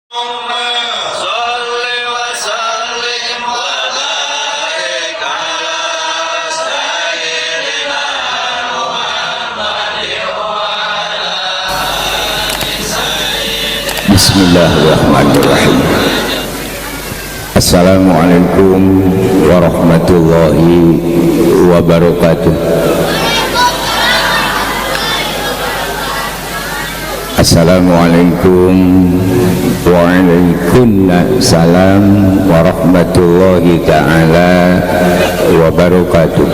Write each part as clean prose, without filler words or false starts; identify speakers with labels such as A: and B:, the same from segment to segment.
A: صل وسلم وبارك على سيدنا محمد وعلى
B: Bismillahirrahmanirrahim. Assalamualaikum warahmatullahi wabarakatuh. Assalamualaikum waalaikumsalam warahmatullahi ta'ala wabarakatuh.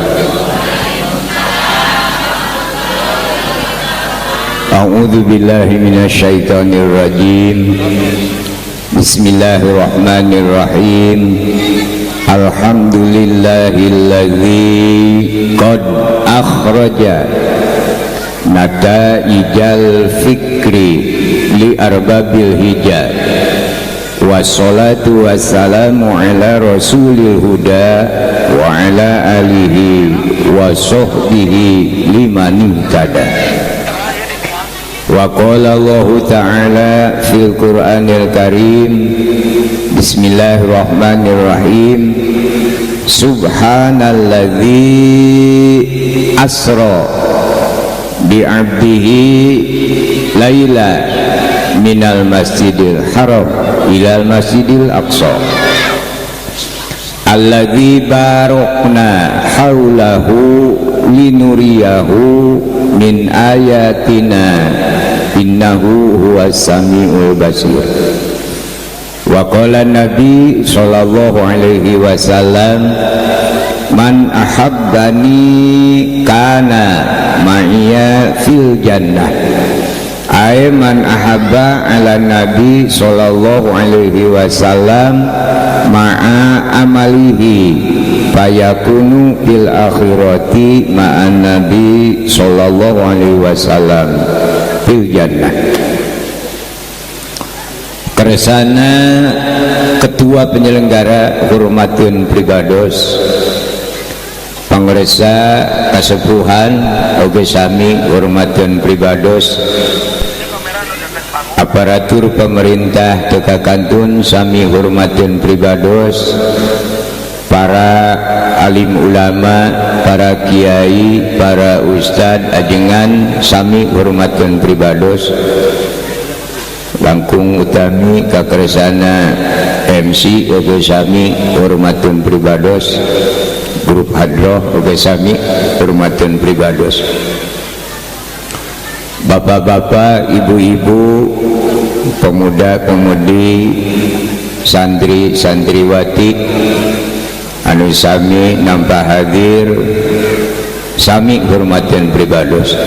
B: A'udzu billahi minasyaitonir rajim. Bismillahirrahmanirrahim. Alhamdulillahilladzi qad akhraja nataijal fikri li arbabil hijab. Wassalatu wassalamu ala rasulil huda wa ala alihi wa sahbihi liman ihtada. Wa qala Allahu ta'ala fil Qur'anil Karim. Bismillahirrahmanirrahim. Subhanalladzi asra bi'abdihi laila minal masjidil haram ilal masjidil aqsa alladzi barakna haulahu linuriyahu min ayatina innahu huwas samiul basir. Wa qala nabi sallallahu alaihi wasallam, man ahabbani kana ma'iya fil jannah. Ay man ahabba ala nabi sallallahu alaihi wasallam ma'a amalihi fayakunu fil akhirati ma'an nabi sallallahu alaihi wasallam fil jannah. Kersana ketua penyelenggara hormatun pribados, pangresa kasepuhan oge sami hormatun pribados, aparatur pemerintah teka kantun sami hormatun pribados, para alim ulama, para kiai, para ustad ajengan sami hormatun pribados, langkung utami kakersana MC oge sami hormatun pribados, grup hadroh oge sami hormatun pribados, bapak-bapak, ibu-ibu, pemuda-pemudi, santri-santriwati anu sami nampak hadir sami hormatun pribados.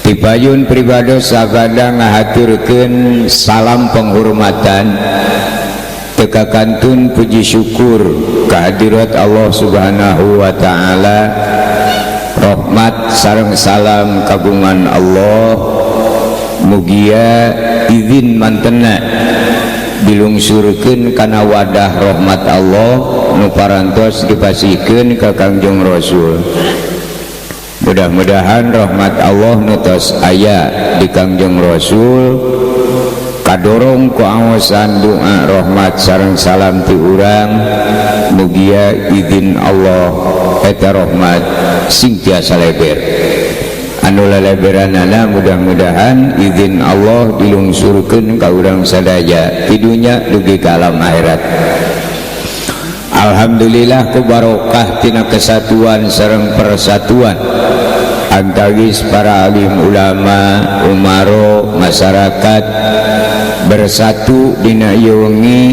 B: Tipayun pribados sabada ngahaturkeun salam penghormatan teka kantun puji syukur kehadirat Allah Subhanahu wa ta'ala, rahmat sareng salam kagungan Allah mugia izin mantena dilungsurkeun kana wadah rahmat Allah nu parantos dipasihkeun ka Kangjeng Rasul. Mudah-mudahan rahmat Allah nu tos aya di Kangjeng Rasul kadorong ku awasan doa rahmat sareng salam ti urang, mugia izin Allah eta rahmat sing tiasa leber anu leleberanana, mudah-mudahan izin Allah dilungsurkeun ka urang sadaya di dunya dugi ka alam akhirat. Alhamdulillah ku barokah tina kesatuan sareng persatuan antawis para alim ulama, umaro, masyarakat bersatu dina ieu wengi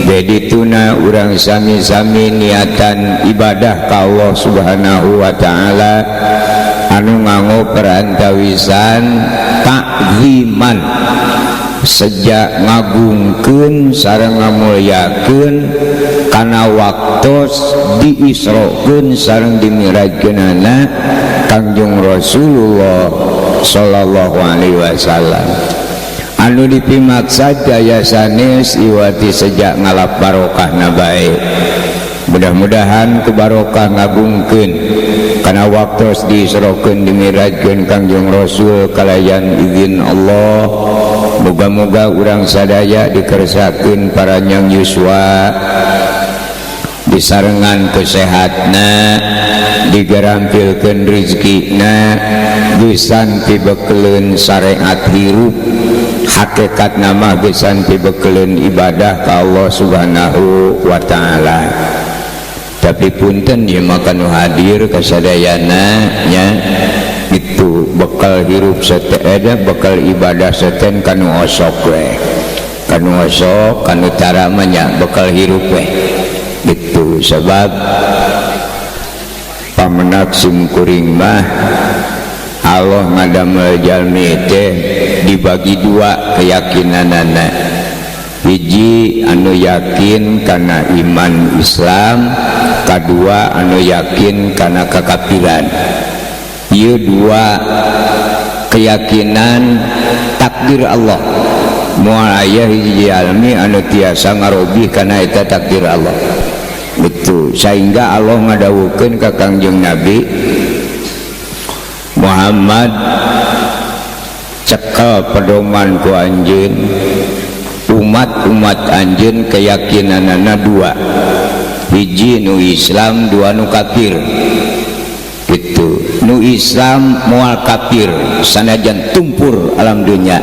B: bedituna urang sami-sami niatan ibadah ka Allah Subhanahu wa ta'ala anu nganggo perantawisan takziman, sejak ngagungkeun sareng ngamulyakeun kana waktos diisrokeun sareng dimirajkeunana Kangjeng Rasulullah sallallahu alaihi wasallam. Anu dipimaksad daya sanes iwati sejak ngalap barokahna bae. Mudah-mudahan ku barokah ngagungkeun kana waktos diisrokeun dimirajkeun Kangjeng Rasul kalayan izin Allah. Moga-moga urang sadaya dikersakeun paranjang yuswa, disarengan kesehatna, digarampilkeun rezekina, geusan pibekeleun syariat hirup, hakikat nama geusan pibekeleun ibadah ka Allah Subhanahu wa taala. Tapi punten ieu mah kanu hadir kasadayana nya, itu bekal hirup seten, bekal ibadah seten kanu osok we, kanu osok kanu tara mah nya bekal hirup we gitu. Sebab pamenak simkuring mah Allah ngadamel jalmi teh dibagi dua keyakinanana, hiji anu yakin kana iman Islam, kadua anu yakin kana kekafiran. Ieu dua keyakinan takdir Allah. Moal aya hiji jalmi anu tiasa ngarobih kana eta takdir Allah itu, sehingga Allah ngadawukeun ka Kangjeng Nabi Muhammad, cekel pedoman ku anjeun, umat-umat anjeun keyakinanana dua, hiji nu Islam, dua nu kafir. Gitu. Nu Islam moal kafir sanajan tumpur alam dunia,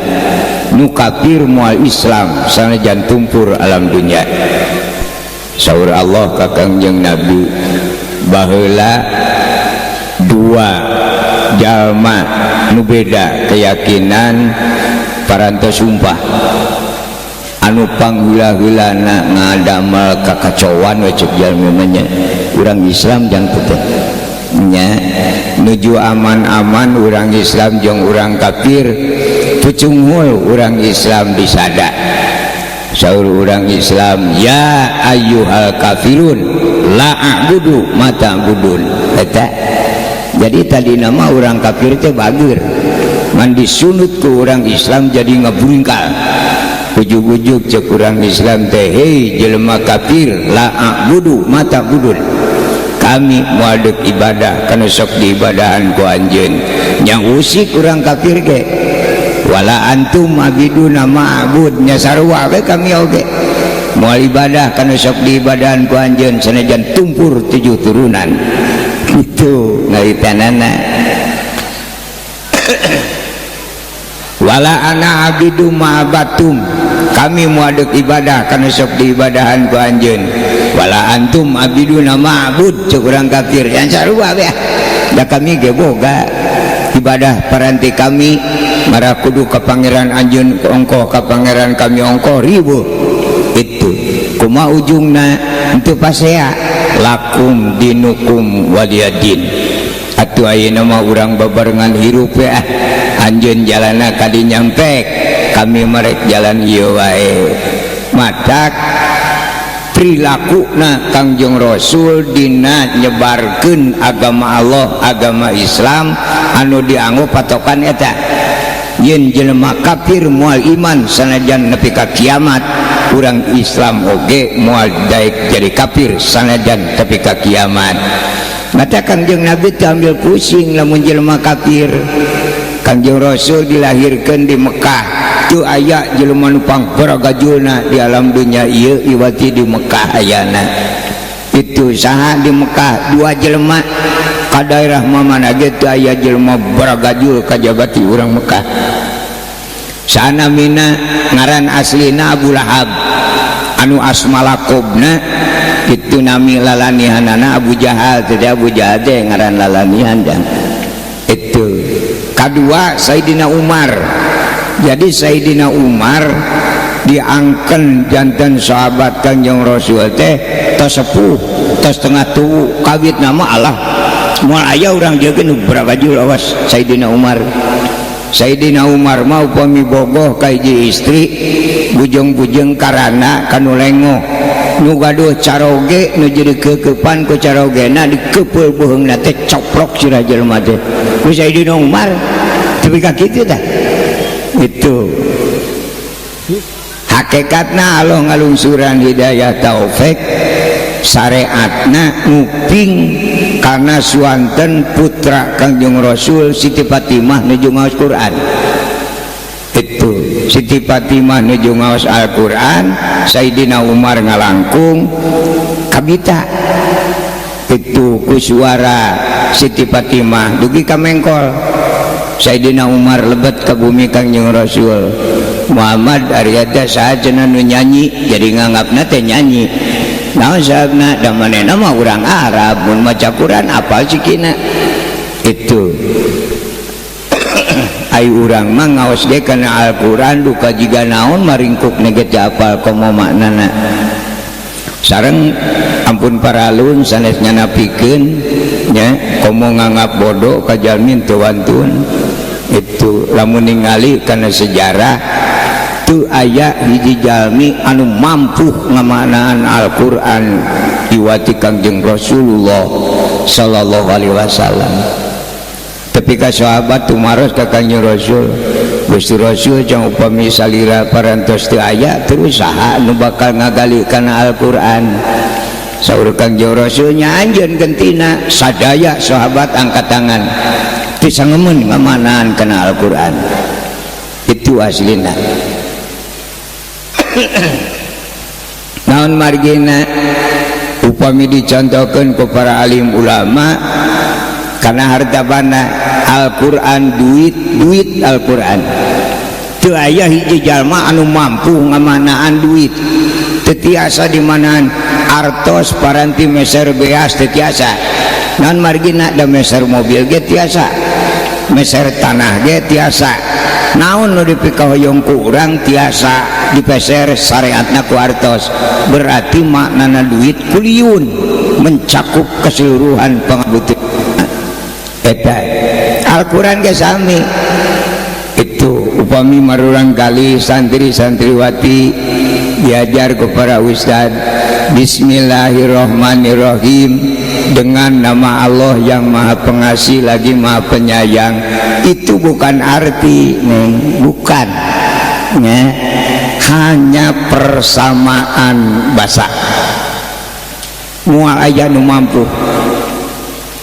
B: nu kafir moal Islam sanajan tumpur alam dunia. Saur Allah ka Kangjeng Nabi, baheula dua jalma nu beda keyakinan parantos sumpah, anu panghula-hulana ngadamel kakacauan we cek jalmi mah nya, urang Islam jang teh nya, nuju aman-aman urang Islam jeung urang kafir, pucunghul urang Islam disada. Saur urang Islam, ya ayyuhal kafirun la a'budu ma ta'budun. Eta jadi tadi nama urang kafir teh bager, ngan disunut ku urang Islam jadi ngeburingkal. Ujug-ujug cek urang Islam teh, hei jelema kafir, la a'budu ma ta'budun, kami moal deuk ibadah kana sok diibadahan ku anjeun. Nya usik urang kafir ge, wala antum abiduna ma'bud, nya sarua we kami oge moal ibadah kana sok diibadahan ku anjeun sanajan tumpur 7 turunan. Itu ngaritanana. Wala ana abidu ma'abatum, kami moal deuk ibadah kana sok diibadahan ku anjeun. Wala antum abiduna ma'bud cek urang kafir, yang sarua we da kami ge boga ibadah paranti kami, marah kudu ka pangeran anjeun ongkoh, ka pangeran kami ongkoh ribu. Itu kumaha ujungna henteu pasea, lakum dinukum waliyadin. Atuh ayeuna mah urang babarengan hirup we ah, anjeun jalana kadi nyampek, kami merek jalan ieu wae. Matak prilakuna Kangjeng Rasul dina nyebarkeun agama Allah, agama Islam anu dianggo patokan eta, yen jelema kafir moal iman sanajan nepi ka kiamat, urang Islam oge moal daek jadi kafir sanajan nepi ka kiamat. Mata Kangjeng Nabi teu ambil pusing lamun jelema kafir. Kangjeng Rasul dilahirkeun di Mekah, teu aya jelema nu pangbaragajulna di alam dunia ieu iwati di Mekah ayana. Itu saha di Mekah dua jelema, ka daerah mamana ge teu aya jelema baragajul kajabati urang Mekah. Sana mina ngaran aslina Abu Lahab, anu asma lakobna itu nami lalanihanana Abu Jahal, tidak Abu Jahal teh ngaran lalanihan dan itu. Kadua Sayyidina Umar. Jadi Sayyidina Umar diangken janten sahabat Kangjeng Rasul teh tos sepuh, tos tengah tuwu, kawit nama Allah moal aya urang jeung nu baragajul awas Sayyidina Umar. Sayyidina Umar mah upami bogoh ka hiji istri bujeng-bujeng karana kanu lengoh, nu gaduh caroge nu jadi kekepan ku carogena dikepeul beuheungna teh coplok sirah jelema teh ku Sayyidina Umar tepi ka kitu tah. Itu hakikatna Allah ngalungsuran hidayah taufik syariatna nguping karena suanten putra Kangjeng Rasul Siti Fatimah nuju ngaos Quran. Itu Siti Fatimah nuju ngaos Al-Qur'an, Sayyidina Umar ngalangkung kabita itu ku suara Siti Fatimah dugi ka mengkol. Sayyidina Umar lebet ke bumi Kangjeng Rasul Muhammad ari eta saha cenah nu nyanyi, jadi nganggapna teh nyanyi. Naon sababna? Da manehna mah urang Arab, mun maca Quran apal cikina itu. Ai urang mah ngaos ge kana Al-Qur'an duka jiga naon maringkuk ge teu apal komo maknana. Sareng ampun paralun sanes nyanapikeun nya, komo nganggap bodoh ka jalmi teu wantun. Itu lamun ningali kana sejarah teu aya hiji jalmi anu mampu ngamaknaan Al-Qur'an iwati Kangjeng Rasulullah sallallahu alaihi wasallam. Tapi ka sahabat tumaros ka Kangjeng Rasul, Gusti Rasul jang upami salira parantos teu aya terus saha nu bakal ngagali kana Al-Qur'an? Saur Kangjeng Rasul nya anjeun gentina. Sadaya sahabat angkat tangan, teu sangemeun ngamanaan kana Al-Qur'an. Itu aslina. Naon margina? Upami dicontohkeun ku para alim ulama karena harta banda Al-Qur'an, duit duit Al-Qur'an. Teu aya hiji jalma anu mampu ngamanaan duit, teu tiasa dimanaan artos paranti meser beas teu tiasa. Naon margina? Da meser mobil ge tiasa, meser tanah ge tiasa, naon nu dipikahoyong ku urang tiasa dipeser syariatna ku artos. Berarti maknana duit kuliun mencakup keseluruhan pangabutuhan. Eta Al-Qur'an ge sami. Itu upami marurang kali santri santriwati diajar ke para ustad Bismillahirrahmanirrahim, dengan nama Allah yang Maha Pengasih lagi Maha Penyayang, itu bukan arti neng, bukan ya, hanya persamaan bahasa. Moal aya nu mampu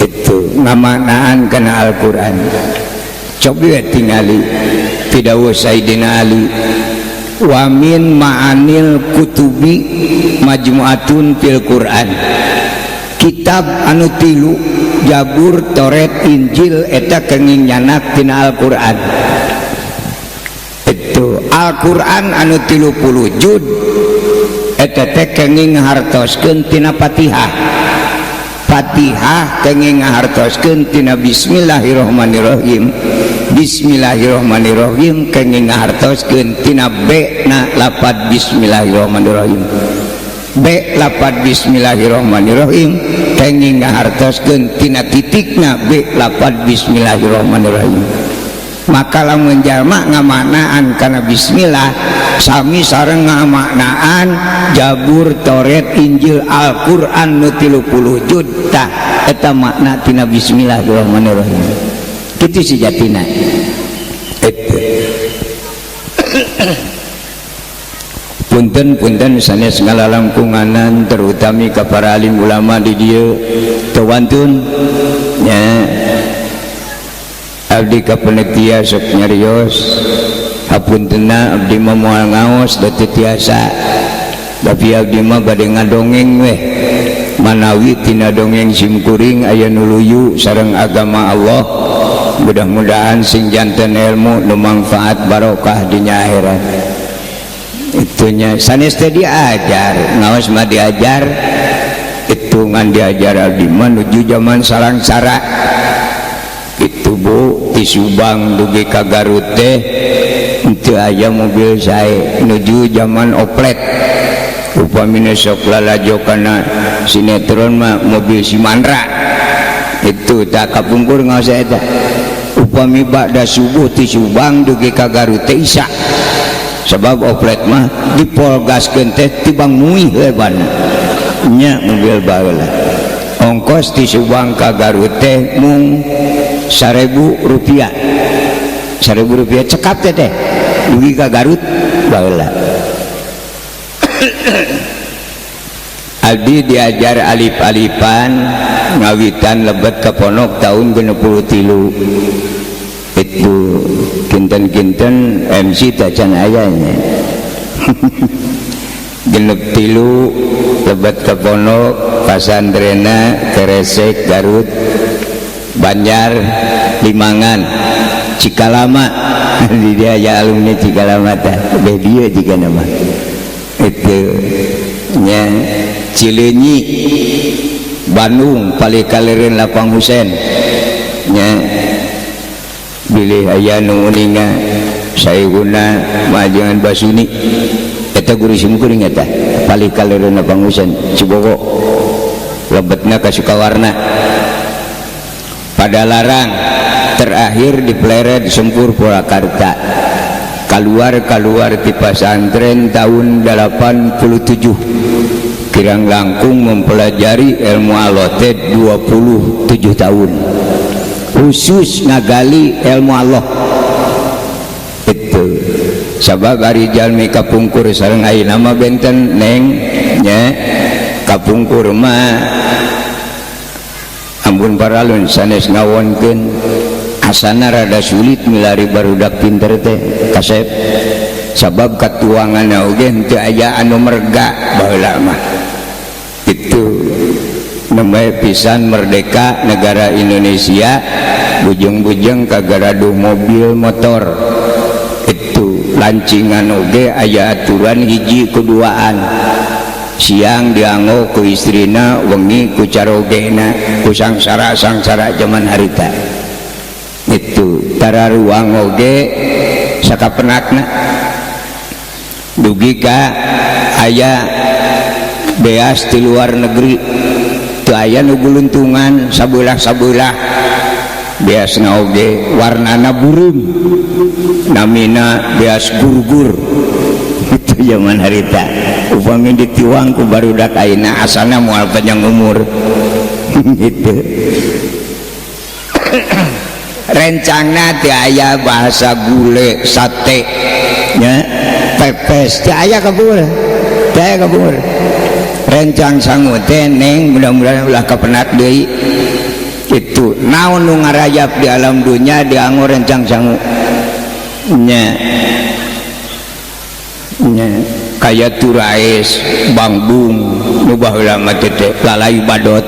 B: itu ngamaknaan kana Al-Qur'an. Coba tingali pidawuh Sayyidina Ali, wa min ma'anil kutubi majmu'atun fil Qur'an. Kitab anu tilu, Jabur, Toret, Injil, eta kenging nyanak tina Al-Qur'an. Itu Al-Qur'an anu 30 juz eta teh kenging ngahartoskeun tina Fatihah. Fatihah kenging ngahartoskeun tina Bismillahirrahmanirrahim. Bismillahirrahmanirrahim kenging ngahartoskeun tina B na lapad Bismillahirrahmanirrahim. B lapad Bismillahirrahmanirrahim kenging ngahartoskeun tina titikna B lapad Bismillahirrahmanirrahim. Maka lamun jalma ngamaknaan kana bismillah sami sareng ngamaknaan Jabur, Toret, Injil, Al-Qur'an nu 30 juz. Tah eta makna tina Bismillahirrahmanirrahim. Kitu sejatinya. Itu punten-punten sanes ngalalangkunganan terutami ka para alim ulama di dieu teu wantun nya. Abdi ka panitia sok nyarios, hapuntena abdi mah moal ngaos da teu tiasa, tapi abdi mah bade ngadongeng weh, manawi tina dongeng simkuring aya nu luyu sareng agama Allah. Mudah-mudahan sing janten ilmu nu mangfaat barokah dunya akhirat. Itunya sanes teh diajar ngaos mah diajar itu ngan diajar abdi mah nuju zaman salangsara itu Bu, di Subang dugi ka Garut teh teu aya mobil sae, nuju zaman oplet. Upamina sok lalajo kana sinetron mah mobil Simandra itu tak kapungkur ngaos eta. Upami ba'da subuh ti Subang dugi ka Garut teh isya, sebab oplet mah dipolgaskeun teh tibang muih leban nya mobil baheula. Ongkos ti Subang ka Garut teh mung 1000 rupiah, 1000 rupiah cekap teh teh dugi ka Garut baheula. Abdi diajar alif-alifan ngawitan lebet ke pondok tahun 63. Itu kinten-kinten MC tacan aya nya. 63 lebet ke pondok pasantrena Keresek, Garut, Banjar, Limangan, Cikalama. Di dia ya alumni Cikalama teh beh dieu jiga nama itu nya. Cileunyi, Bandung, palikalireun Lapang Husen nya. Bilih aya nu uninga Sayyiduna Majengan Basuni, eta guru simkuring eta palikalireun Lapang Husen Cibogo, lebetna ka Sukawarna. Padalarang, terakhir di Plered, Sempur, Purwakarta. Keluar keluar di pesantren tahun 87, kirang langkung mempelajari ilmu Allah teh 27 tahun, khusus ngagali ilmu Allah itu. Sabab ari jalmi kapungkur sareng ayeuna mah benten, Neng, nya. Kapungkur mah ampun paralun sanes ngawonkeun, asana rada sulit milari barudak pinter teh, kasep, sabab katuangan oge henteu aya anu merga. Baheula mah itu namanya pisan merdeka negara Indonesia, bujeng-bujeng kagaraduh mobil motor. Itu lancingan oge aya aturan hiji keduaan, siang dianggo ku istrina, wengi ku carogena, ku sangsara sangsara zaman harita. Itu tara ruang oge sakapenakna, dugi ka aya beas di luar negeri teu aya nu guluntungan sabelah-sabelah. Beasna oge warnana burung, namina beas gurgur. Itu zaman harita. Upami ditiwang ku barudak ayeuna, asana moal panjang umur. Gitu rencangna. Teu aya bahasa gule, sate nya, pepes teu aya kabur, teu aya kabur. Rencang sangu teh, Neng, mudah-mudahan ulah kapenak deui. Itu naon nu ngarayap di alam dunya dianggo rencang sangu nya nya, kaya turais bangbung nu baheula mah teh, lalai badot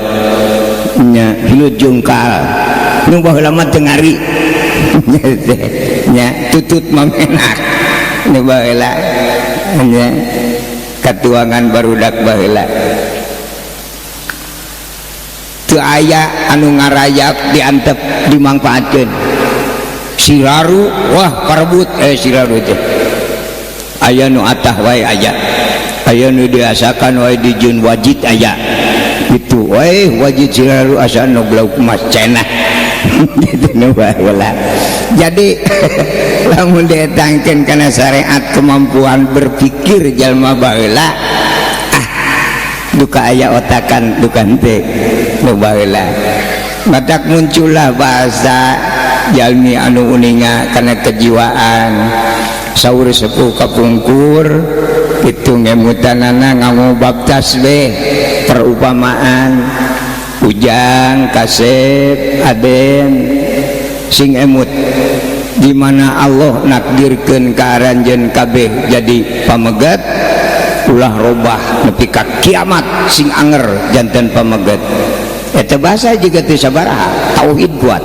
B: nya, hilut jungkal nu baheula mah teu ngari nya, tutut mamenak nu baheula nya. Katuangan barudak baheula teu aya anu ngarayap diantep, dimangfaatkeun. Siraru, wah, parebut. Siraru teh aya nu atah wae, aya aya nu diasakan wae, dijieun wajit aya. Itu wae wajit siraru asa nu lauk mas cenah gitu nu baheula. Jadi lamun dietangkeun kana syariat kemampuan berpikir jalma baheula, ah, duka aya otakan duka henteu nu baheula. Matak muncullah bahasa jalmi anu uninga kana kejiwaan. Saur sepuh kapungkur itu, ngemutanana nganggo bab tasbih, perumpamaan. Ujang, Kasep, Aden, sing emut di mana Allah nakdirkeun ka aranjeun kabeh jadi pamegat, ulah robah nepi ka kiamat, sing anger janten pamegat. Eta bahasa juga teu sabaraha tauhid kuat.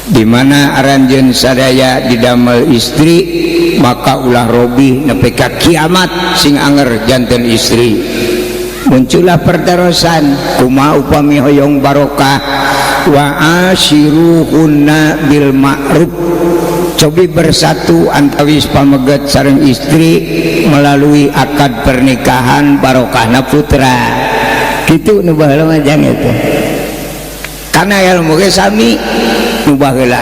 B: Di mana aranjeun sadaya didamel istri, maka ulah robih nepi ka kiamat, sing anger janten istri. Muncullah pertarosan, kumaha upami hoyong barokah? Wa asyiruhunna bil ma'ruf, cobi bersatu antawis pameget sareng istri melalui akad pernikahan, barokahna putra. Gitu nu baheula mah jang itu. Karena ilmu ge sami nu baheula.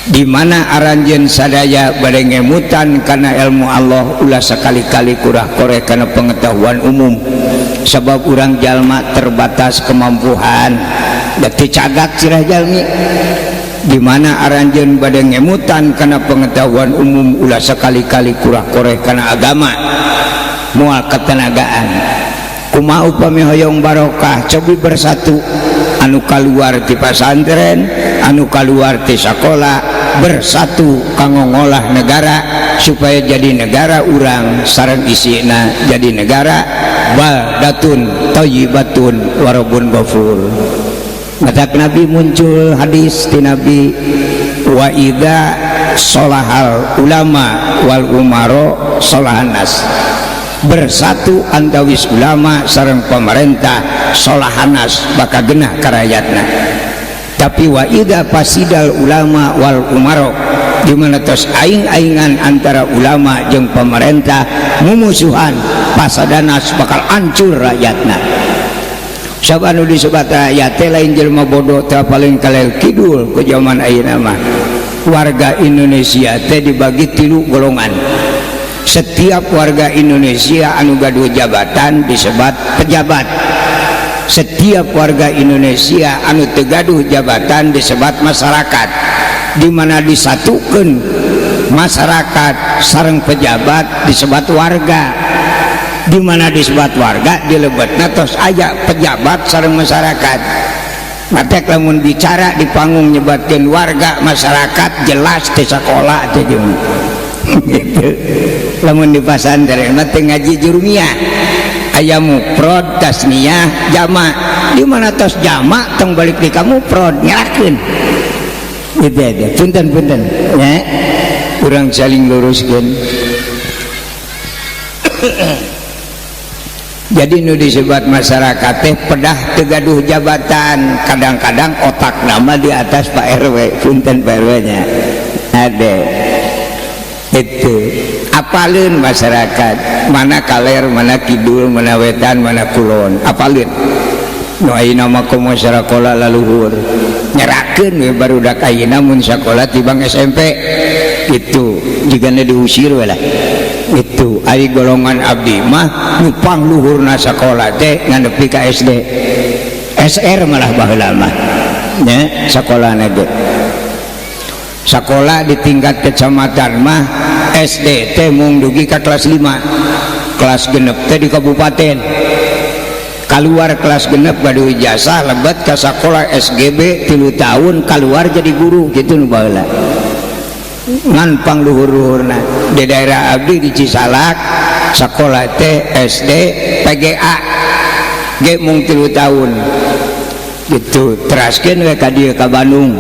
B: Di mana aranjeun sadaya bade ngemutan karena ilmu Allah, ulah sekali-kali kurah koreh karena pengetahuan umum, sebab urang jalma terbatas kemampuan da teu cagak sirah jalmi. Di mana aranjeun bade ngemutan karena pengetahuan umum, ulah sekali-kali kurah koreh karena agama, moal ketenagaan. Kumaha upami hoyong barokah? Cobi bersatu. anu kaluar ti pasantren, anu kaluar ti sakola, bersatu kanggo ngolah negara supaya jadi negara urang sareng isina jadi negara baldatun thayyibatun warabun ghafur. Matak Nabi muncul hadis ti Nabi wa idza solahal ulama wal umaro solahan nas, bersatu antawis ulama sareng pemerintah solahanas bakal genah karayatna. Tapi wa idza fasidal ulama wal umaro, di mana tos aing-aingan antara ulama jeung pemerintah mumusuhan, pasadanas bakal hancur rakyatna. Sabab anu disebat rakyat teh lain jelema bodoh teh paling kalel kidul ke zaman ayeuna mah. Warga Indonesia teh dibagi 3 golongan. Setiap warga Indonesia anu gaduh jabatan disebat pejabat. Setiap warga Indonesia anu teu gaduh jabatan disebat masyarakat. Di mana disatukeun masyarakat sareng pejabat disebat warga. Di mana disebat warga dilebetna tos aya pejabat sareng masyarakat. Matak lamun bicara di panggung nyebatkeun warga masyarakat jelas teu sakola teh jeung gitu. Lamun di pasantren mah teu ngaji jurumiyah, aya mufrad tasniyah jamak. Di mana tos jamak tong balik di ka mufrad ngerakeun gitu aja. Punten-punten ya, urang saling luruskeun. Jadi nu disebut masyarakat teh pedah teu gaduh jabatan, kadang-kadang otak nama di atas Pak RW, punten Pak RW nya ade itu apalin masyarakat mana kaler, mana kidul, mana wetan, mana kulon, apalin nu ayeuna mah komo sakola laluhur nyerakeun we barudak ayeuna mun sakola tibang SMP itu jigana diusir we lah. Itu ari golongan abdi mah nu pangluhurna sakola teh ngan nepi ka SD SR malah baheula mah nya sakolana ge. Sakola di tingkat kecamatan mah SD teh mung dugi ka kelas 5, kelas genep teh di kabupaten. Keluar kelas genep gaduh ijazah lebet ka sakola SGB 3 tahun keluar jadi guru gitu nu baheula. Ngan pangluhur-luhurna di daerah abdi di Cisalak sakola teh SD PGA ge mung 3 tahun gitu. Teraskeun we ka dieu ka Bandung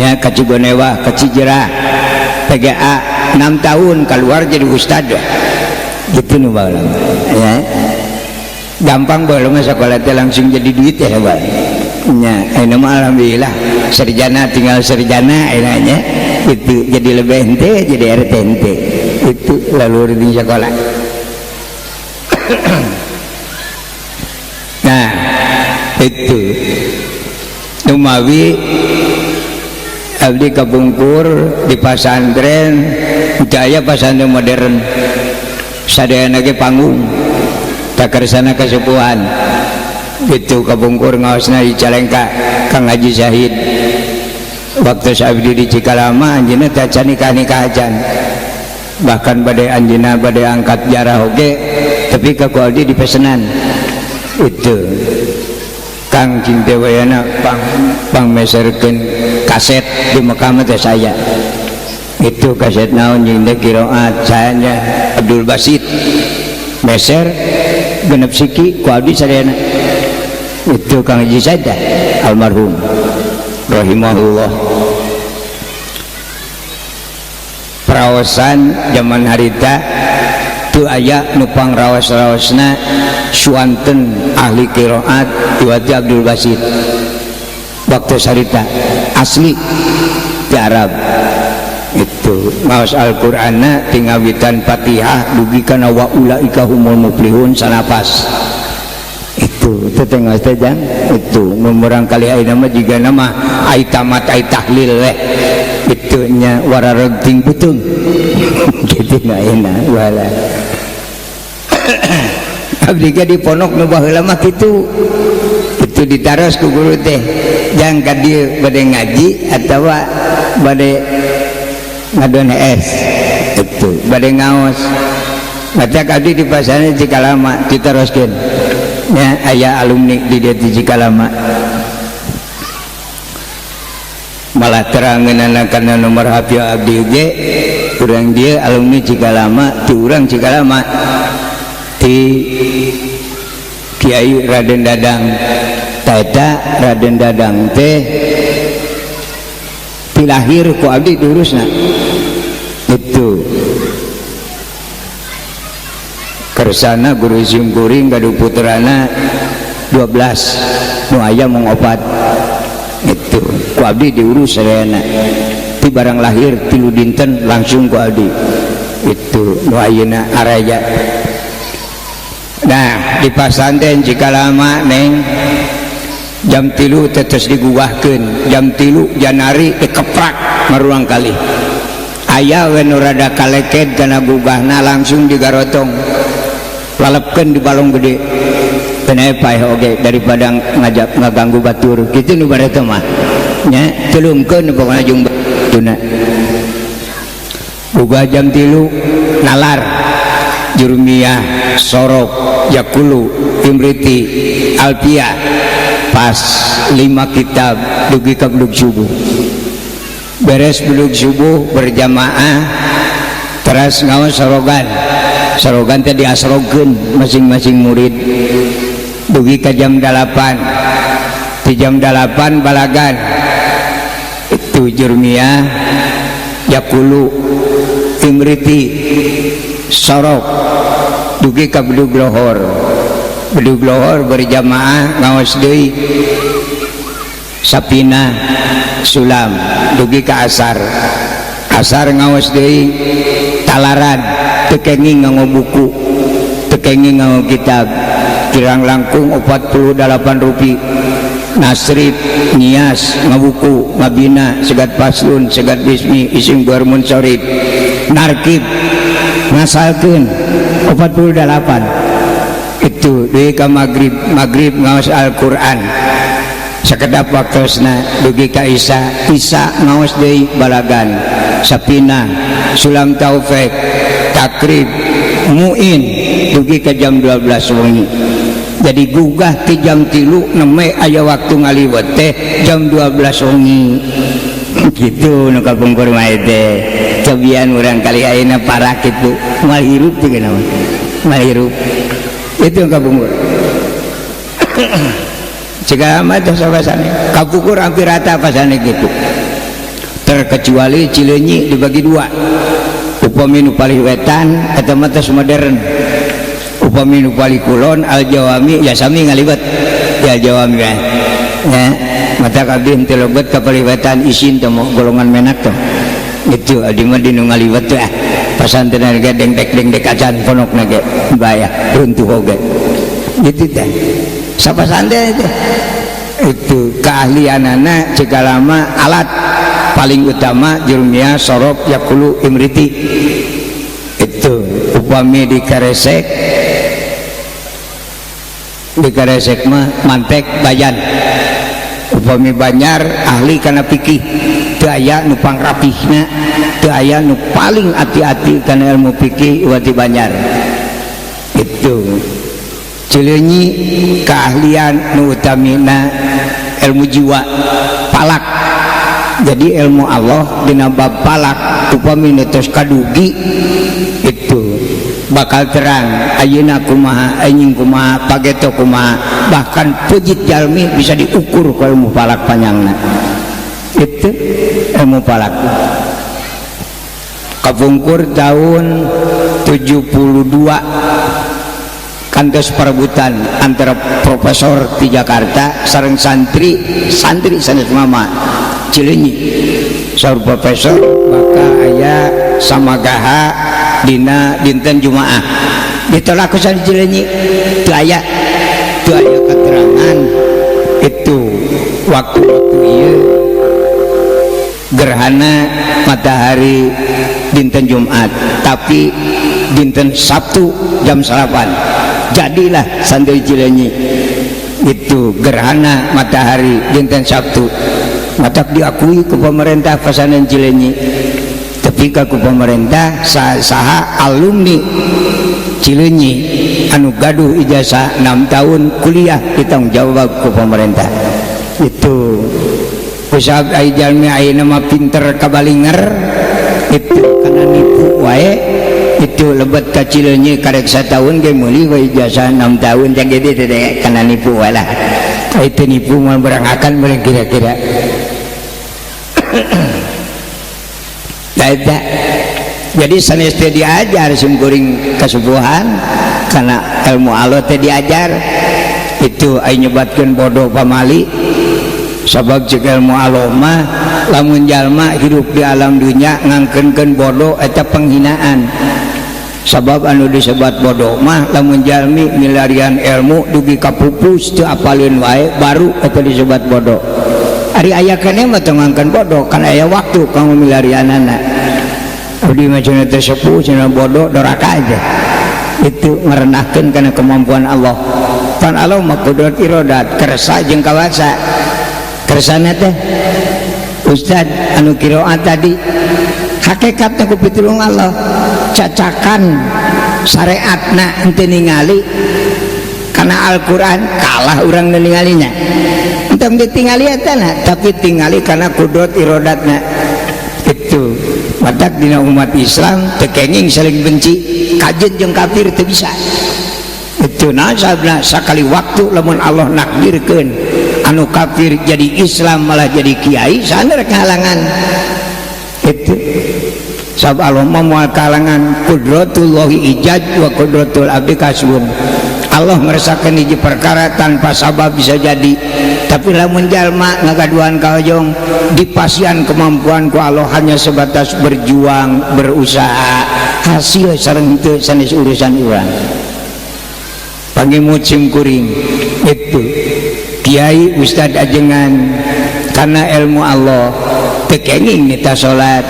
B: nya, ka Cigonewah, ka Cijerah PGA 6 tahun keluar jadi ustad gitu nu baheula ya. Gampang baheula mah sakola teh langsung jadi duit ya bae nya. Ayeuna mah alhamdulillah sarjana tinggal sarjana ayeuna nya itu jadi lebih ente jadi RT ente itu lalu di sekolah. Nah itu numawi abdi kabungkur di pasantren jaya pasantren modern sadayana ge panggung takarsana kasepuhan itu kabungkur ngaosna di Calengka Kang Haji Zahid. Waktu abdi di Cikalama anjeunna teh acan nikah-nikah acan, bahkan badai anjeunna badai angkat jarah oge tapi ka ku abdi dipesenan itu Kang cing teh wayana pang meserkeun kaset di Mekah mah teh saya itu kaset naon jeung teh qiraat saya Abdul Basit meser genep siki ku abdi sadayana itu Kang Haji Said almarhum rahimahullah. Praosan zaman harita teu aya nu pangraos-raosna suanten ahli qiraat Iwati Abdul Basit waktu sarita asli di Arab itu maos Al-Qur'anna tingawitan Fatihah dugi kana wa ulaika humul muflihun sanapas itu teh ngaos teh jang itu mun kali ayeuna mah jiga nama ai tamat ai tahlil leh itu nya warareg ting beuteung kitu na ayeuna wala. Abdi ge di pondok nu baheula mah kitu itu ditaros ku guru teh jang ka dieu bade ngaji atawa bade ngadon es itu bade ngaos. Matak abdi di pasantren Cikalama ditaroskeun nya aya alumni di dieu di Cikalama Malah terangeunana kana nomor HP abdi ge urang dieu alumni Cikalama, ti urang Cikalama ti Kiai Raden Dadang. Ta eta Raden Dadang teh ti lahir ku abdi diurusna. Itu kersana guru simkuring gaduh putrana 12 nu aya mung 4. Itu ku abdi diurus sadayana ti barang lahir 3 dinten langsung ku abdi. Itu nu ayeuna araya. Nah di pasantren Cikalama neng jam 3 tetes digugahkeun, jam 3 janari dikeprak maruang kali. Aya we nu rada kaleket kana gugahna langsung digarotong, lalepkeun di balong gede. Kenapa paeh oge daripada ngajak ngaganggu batur kitu nu bareto mah nya telungkeun pokona jeung batuna. Gugah jam 3 nalar jurumiyah sorok yakulu imriti alpia pas 5 kitab dugi ka bedug subuh. Beres bedug subuh berjamaah teras ngaos sorogan. Sorogan teh diasrogeun masing-masing murid dugi ka jam 8. Di jam 8 balagan itu jurmiyah yakulu imriti sorok dugi ka bedug lohor. Bedug lohor berjamaah ngaos deui sapina sulam dugi ka asar. Asar ngaos deui talaran, teu kenging nganggo buku, teu kenging nganggo kitab, kirang langkung 48 rupi. Nasrib nias ngabuku ngabina segat paslun segat bismi isim guarmun sorib narkib ngasalkeun 48. Itu dugi ka maghrib. Maghrib ngaos Al-Qur'an sakedap waktosna dugi ka isya. Isya ngaos deui balagan sapina sulam taufik takrib muin dugi ka jam 12 wengi. Jadi gugah ti jam 3 neme aya waktu ngaliwet teh jam 12 wengi. Gitu nu kapungkur mah teh cobian urang kali ayeuna parah kitu moal hirup teh kunaon moal hirup itu kapungkur. Jika amat teh sabasane kapungkur hampir rata pasane gitu, terkecuali Cileunyi dibagi 2. Upami nu palih wetan eta mah tos modern, upami nu palih kulon al jawami ya sami ngaliwet ya jawami ya. Ya mata kabeh teu lebet ka palih wetan isin teh golongan menak teh. Itu abdi mah dinu ngaliwet teh pasantren ge dengdek-dengdek acan ponokna ge bayah runtuh oge. Gitu teh sapasantren teh itu keahlianana Cikalama alat paling utama jurumiyah sorok yakulu imriti. Itu upami dikaresek, dikaresek mah mantek bayan. Upami Banjar ahli kana fikih, teu aya nu pangrapihna, teu aya nu paling ati-ati kana ilmu fikih iwati Banjar. Itu Cileunyi keahlian nu utamina ilmu jiwa palak. Jadi ilmu Allah dina bab palak upami nu tos kadugi itu bakal terang ayeuna kumaha, anjing kumaha, pageto kumaha, bahkan pejit jalmi bisa diukur ku ilmu palak panjangna. Itu ilmu palak. Kapungkur tahun 72 kantos perebutan antara profesor di Jakarta sareng santri, santri sanes mama Cileunyi. Saur profesor bakal aya samagaha dina dinten Jumaah. Ditolak ku santri Cileunyi, teu aya keterangan itu waktu-waktu ieu gerhana matahari dinten Jumat, tapi dinten Sabtu jam 9 jadilah santri Cileunyi itu gerhana matahari dinten Sabtu. Matak diakui ke pemerintah pesantren Cileunyi, tapi ke pemerintah saha alumni Cileunyi anu gaduh ijazah 6 tahun kuliah ditanggung jawab ke pemerintah. Itu Kusabab ai jalmi ayeuna mah pinter kabalinger itu kana nipu wae. Itu lebet ka Cileunyi karek sataun ge meuli we ijazah 6 tahun jang gede teh kana nipu wae lah. Itu nipu moal berangakan meureun kira-kira. Eta jadi sanes teh diajar simkuring kasubuhan karena ilmu Allah teh diajar itu ai nyebatkeun bodoh pamali. Sabab cek ilmu Allah mah lamun jalma hidup di alam dunya ngangkeunkeun bodoh eta penghinaan. Sabab anu disebat bodoh mah lamun jalmi milarian ilmu dugi ka pupus teu apaleun wae baru eta disebat bodoh. Ari aya keneh mah teu ngangkeun bodoh kan aya waktu kanggo milarianana. Abdi mah cenah teh sepuh cenah bodoh doraka aja. Itu ngerendahkeun kana kemampuan Allah. Pan Allah mah kudrat irodat kersa jeung kawasa. Kersana teh Ustad anu kiroat tadi hakikatna ku pitulung Allah cacakan syariatna henteu ningali kana Al-Qur'an kalah urang nu ningalinya. Entong ditingali eta na tapi tingali kana kudrat irodatna. Itu matak dina umat Islam teu kenging saling benci kajeun jeung kafir teu bisa. Itu nasabna sakali waktu lamun Allah nakdirkeun anu kafir jadi Islam malah jadi kiai saner kahalangan. Itu sabab Allah mah moal kahalangan kudratullahi ijad wa kudratul abdi kasbun. Allah ngeresakeun hiji perkara tanpa sabab bisa jadi, tapi lamun jalma ngagaduhan kahojong dipasian kemampuan ku Allah hanya sebatas berjuang berusaha hasil sareng teu sanes urusan urang. Pangimut simkuring itu kiai ustad ajengan karena ilmu Allah teu kenging nita salat.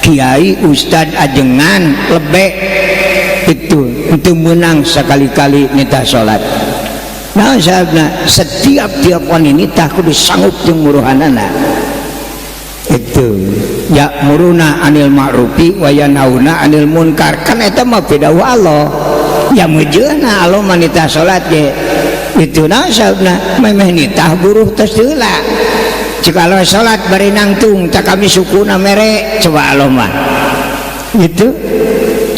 B: Kiai ustad ajengan lebek itu untuk menang sekali-kali nita salat. Nah sabna setiap tiap wanita kudu sanggup jeung muruhanana. Itu ya muruna anil ma'rufi wa yanhauna anil munkar kan eta mah beda wa Allah. Ya meujeuna Allah mah nita salat ge. Itu nah sabna memeh nitah buruh tos heula. Cik Allah salat bari nangtung tak kami sukuna mere coba Allah mah. Itu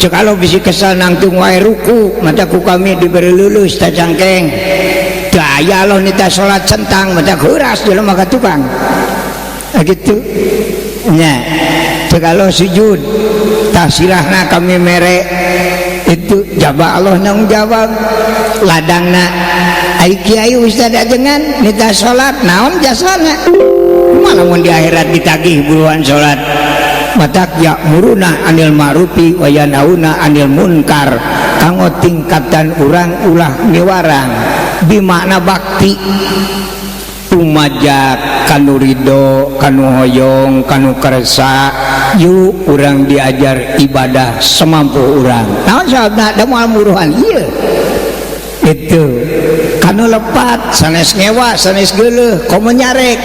B: cek Allah bisi kesal nangtung wae ruku mata ku kami diberi lulus tak cangkeng. Daya Allah nita salat centang mata heuras jelema ka tukang. Nah, gitu nya cek Allah sujud tah silahna kami mere itu jaba Allah nang jawab ladangna ai kiai ustad ajengan nita salat naon jasana malah mun di akhirat ditagih buruan salat. Matak ya muruna anil ma'rufi wa yanhauna anil munkar kanggo tingkatan urang ulah miwarang bimakna bakti tumajak kanu ridho kanu hoyong kanu kersa yuk urang diajar ibadah semampu urang naon sababna da moal muruhan ieu itu kanu lepat sanes ngewa sanes geuleuh komo nyarek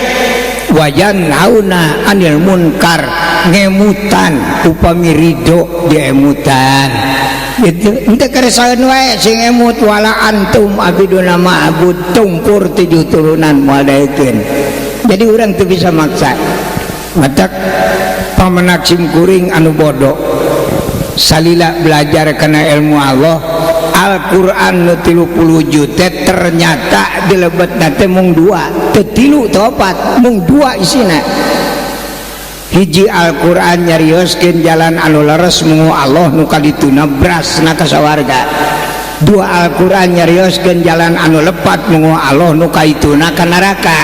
B: wayan hauna anil munkar ngemutan upami ridho diemutan itu henteu keresaeun wae sing emut wala antum abiduna ma'bud tumpur tujuh turunan moal daekeun. Jadi urang teu bisa maksa matak pamenak simkuring anu bodoh salila belajar kana ilmu Allah Al-Qur'an nu 30 juta ternyata dilebetna teh mung 2 teu 3 teu 4 mung 2 isina. Hiji Al-Qur'an nyarioskeun jalan anu leres mungu Allah nu kadituna brasna ka sawarga. 2 Al-Qur'an nyarioskeun jalan anu lepat mungu Allah nu kaituna ka neraka.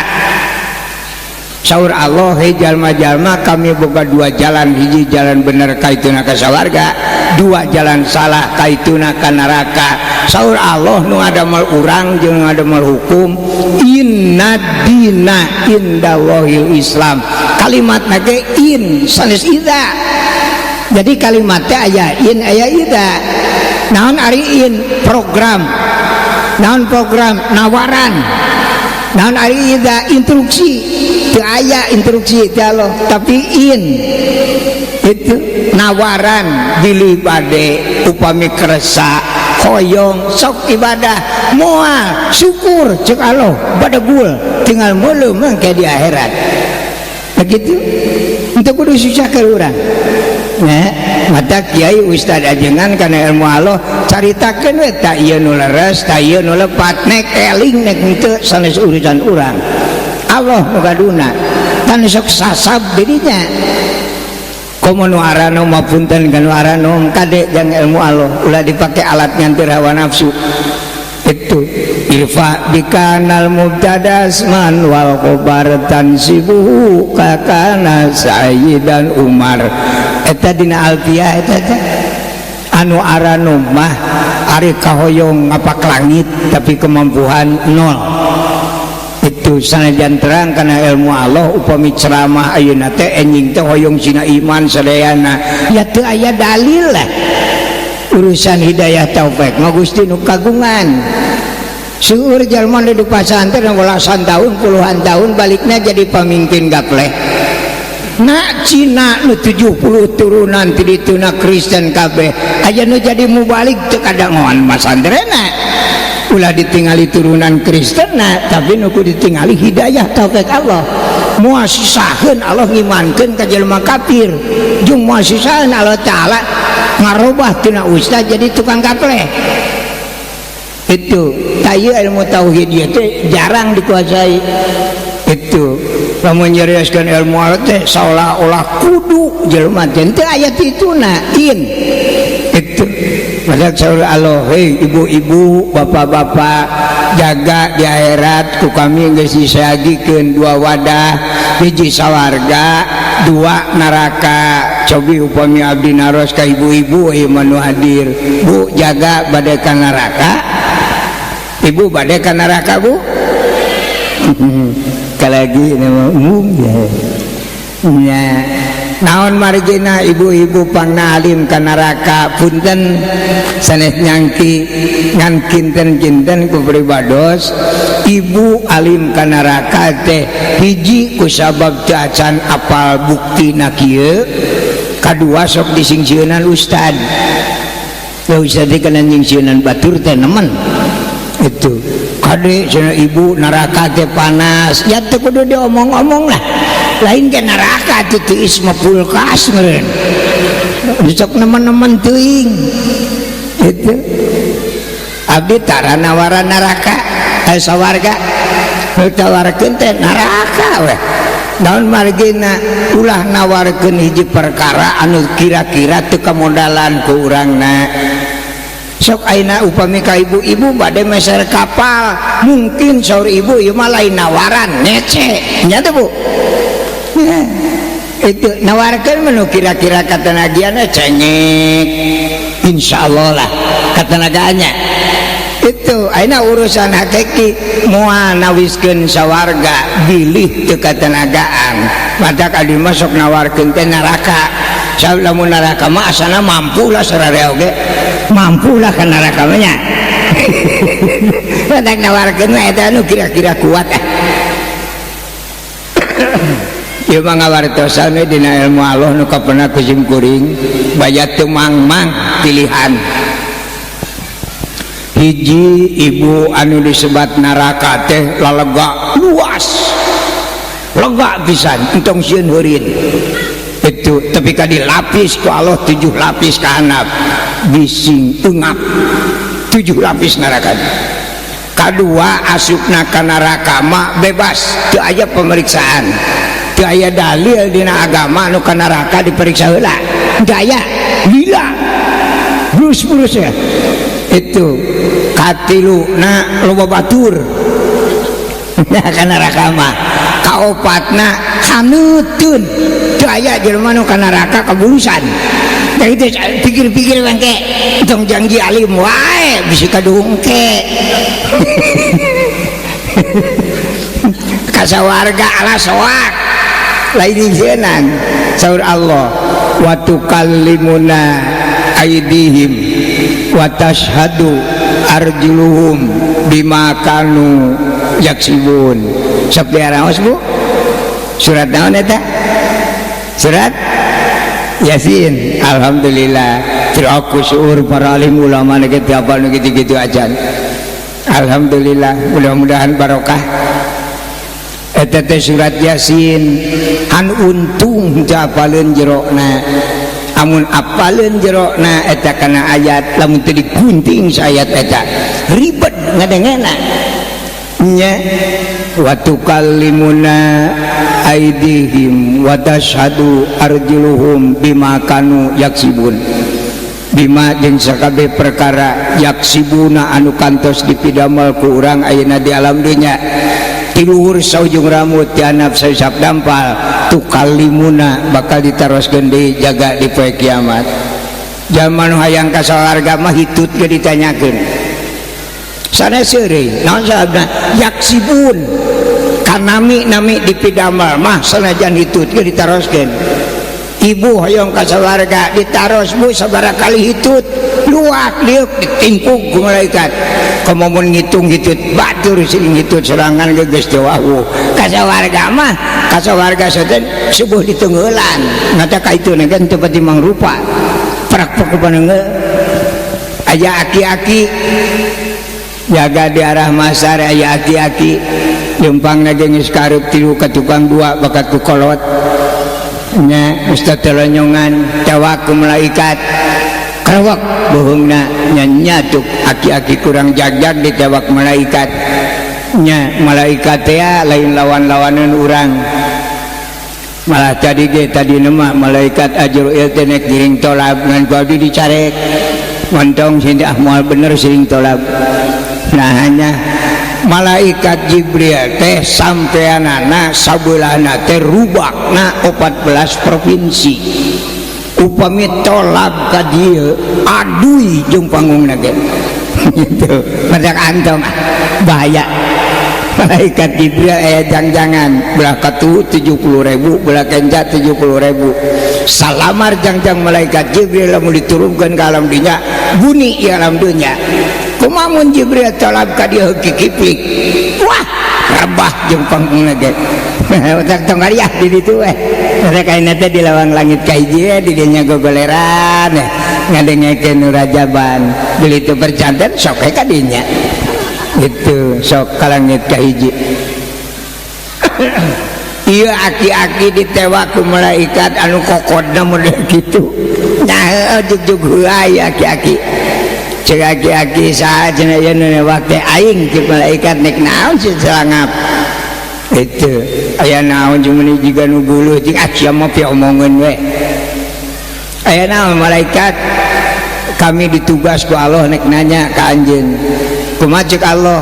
B: Saur Allah hei jalma-jalma kami boga 2 jalan, hiji jalan bener kaituna ka sawarga, 2 jalan salah kaituna ka neraka. Saur Allah nu ngadamel urang jeung ngadamel hukum inna dina indallahil Islam. Kalimatna ge in sanes ida. Jadi kalimat teh aya in aya ida. Naon ari in program, naon program nawaran, naon ari ida instruksi. Teu aya instruksi teh Allah tapi in itu nawaran bilih bade upami kersa hoyong sok ibadah moal syukur cek Allah badegul tinggal meuleum mangke di akhirat. Begitu untuk kudu susah ke urang. Nah, mata kiai ustad ajengan kana ilmu Allah caritakeun we tak ieu nu leres, tak ieu nu lepat, nek eling nek henteu sanes urusan urang. Allah nu gaduna tan sok sasab dirinya. Komo nu aranom mah punten ka nu aranom kade jang ilmu Allah ulah dipake alat ngantir hawa nafsu. Itu irfa bikanal mubtadasman wal khobar tansibuhu kakana sayyidan Umar. Eta dina alfiah eta teh anu aranom mah ari kahoyong ngapak langit tapi kemampuan nol. Itu sanajan terang kana ilmu Allah upami ceramah ayeuna teh enjing teh hoyong sina iman sadayana ya teu aya dalil lah. Urusan hidayah taufik mah Gusti nu kagungan. Seueur jalma nu di pasantren belasan tahun puluhan tahun balikna jadi pamimpin gapleh. Nak Cina nu 70 turunan ti dituna Kristen kabeh aya nu jadi mubalik teu kadangoan pasantrena. Ulah ditingali turunan Kristenna tapi nu kudu ditingali hidayah taufik Allah. Moal sisaheun Allah ngimankeun ka jelema kafir jeung moal sisaheun Allah Taala ngarobah tina ustaz jadi tukang gapleh. Itu tayu ilmu tauhid ieu teh jarang dikuasai. Itu lamun nyarioskeun ilmu Allah teh seolah-olah kudu jelema teh teu aya tituna in. Itu padahal saur Allah, hei ibu-ibu, bapak-bapak, jaga di akhirat ku kami geus disayagikeun dua wadah, hiji sawarga, dua neraka. Cobi upami abdi naros ka ibu-ibu ieu mah nu hadir, Bu, jaga bade ka neraka. Ibu bade ka neraka, Bu? Kalagi ini mah umum ya. Nya naon margina ibu-ibu pangna alim ka neraka punten sanes nyangki ngan kinten-kinten ku pribados ibu alim ka neraka teh hiji ku sabab teu acan apal buktina kieu, kadua sok disingsieunan ustad. Ya ustad teh kana nyingsieunan batur teh nemen. Itu kade cenah ibu neraka teh panas ya teu kudu diomong-omong lah, lain ke neraka teh tiis mah kulkas meureun sok nemen-nemen teuing. Itu abdi tara nawaran neraka sawarga tawarkeun teh neraka weh. Naon margina ulah nawarkeun hiji perkara anu kira-kira teu kamodalan ku urangna. Sok ayeuna upami ka ibu-ibu bade meser kapal mungkin saur ibu ieu mah lain nawaran ngece nya teh Bu. Ya, itu nawarkeun mah nu kira-kira katenagianna cengek insyaallah lah katenagaannya. Itu ayeuna urusan hakiki moal nawiskeun sawarga bilih teu katenagaan. Matak abdi mah sok nawarkeun teh neraka. Sabab lamun neraka mah asana mampu lah sararea oge mampu lah ka neraka mah nya. Matak nawarkeun mah eta anu kira-kira kuat ah. Ieu mah ngawartosan we dina ilmu Allah nu kapena ku sim kuring baya teu mangmang pilihan. Hiji ibu anu disebat neraka teh lalega luas lega pisan entong sieun heurin. Itu tapi ka dilapis ku Allah 7 lapis ka handap bising engap 7 lapis neraka. Kadua asupna ka neraka mah bebas teu aya pemeriksaan teu aya dalil dina agama anu ka neraka diperiksa heula teu aya lila burus-burus ya. Itu katiluna loba batur nah ka neraka mah. Kaopatna haneutun teu aya jelema nu ka neraka kabulusan. Da itu pikir-pikir bangke tong janji alim wae bisi kaduhung ke. Kasawarga ala soak lain izeunan saur Allah wa tukallimuna aidihim wa tashhadu arjuluhum bima kanu yaksibun. Sok diaraos Bu Surat naon eta? Surat Yasin. Alhamdulillah. Teraku syukur para alim ulama nu kitu apa nu kitu-kitu ajan. Alhamdulillah, mudah-mudahan barokah. Eta teh surat Yasin. Han untung teu apaleun jerona. Amun apaleun jerona eta kana ayat, lamun teu digunting saayat eta ribet ngadengena nya. Wa tukallimuna aidihim wa tashhadu arjuluhum bima kanu yaksibun. Bima jeung sakabeh perkara, yaksibuna anu kantos dipidamel ku urang ayeuna di alam dunya. Ti luhur saujung rambut, ti handap sausap dampal, tukallimuna bakal ditaroskeun deui jaga di poe kiamat. Jalma nu hayang ka sawarga mah hitut ge ditanyakeun. Sanes seureuy, naon sababna? Yaksibun kanami-nami dipidamel mah sanajan hitut ge ditaroskeun. Ibu hoyong ka sawarga ditaros, "Bu, sabaraha kali hitut?" Luak liuk ditimpuk ku malaikat. Komo mun ngitung hitut batur, sing hitut sorangan ge geus teu wawuh ka sawarga mah. Ka sawarga saten subuh ditunggulan ngata ka itu kan teu pati mangrupa prak panenggeul. Aya aki-aki jaga di arah masar, aya aki-aki lempang ge geus kareup tilu ka tukang dua bakat ku kolot nya. Ustaz telonyongan tewak ku malaikat, krewek beuheungna nya. Nyatuk aki-aki kurang jagjag ditewak malaikat nya. Malaikat teh lain lawan-lawanan urang. Malah tadi ge, tadi mah malaikat Ajroil teh nek giring tolab ngan ku abdi dicarek montong sih. Ah, moal bener siring tolab. Nah, hanya malaikat Jibril teh sampeanana sabelahna teh rubakna 14 provinsi. Upami tolab ka dieu aduy jeung panggungna ge gitu madak antong. Bahaya malaikat Jibril. Aya jangjangan belah katu 70.000, belah kenca 70.000, salamar jangjang malaikat Jibril. Lamun diturunkan ke alam dunia, buni di alam dunia. Kumaha mun Jibril tolab ka dieu kikiplik? Wah, rebah jeung panggungna ge. Otak tong kariah di ditu we. Rek ayeuna teh di lawang langit ka hiji we, di dinya gogoleran ngadengekeun nu rajaban. Beli itu percanten sok we ka dinya itu, sok ka langit ka hiji. Iya, aki-aki ditewak ku malaikat anu kokodna model kitu. Nah, jug-jug heula aki-aki. Cek aki-aki, "Saha cenah ieu nu newak teh?" "Aing." Cek malaikat, "Nek naon sih selangap itu? Aya naon cuma jiga nu buluh?" Cing, "Ah, sia mah omongeun we." "Aya naon?" "Malaikat, kami ditugas ku Allah nek nanya ka anjeun." "Kumaha cek Allah?"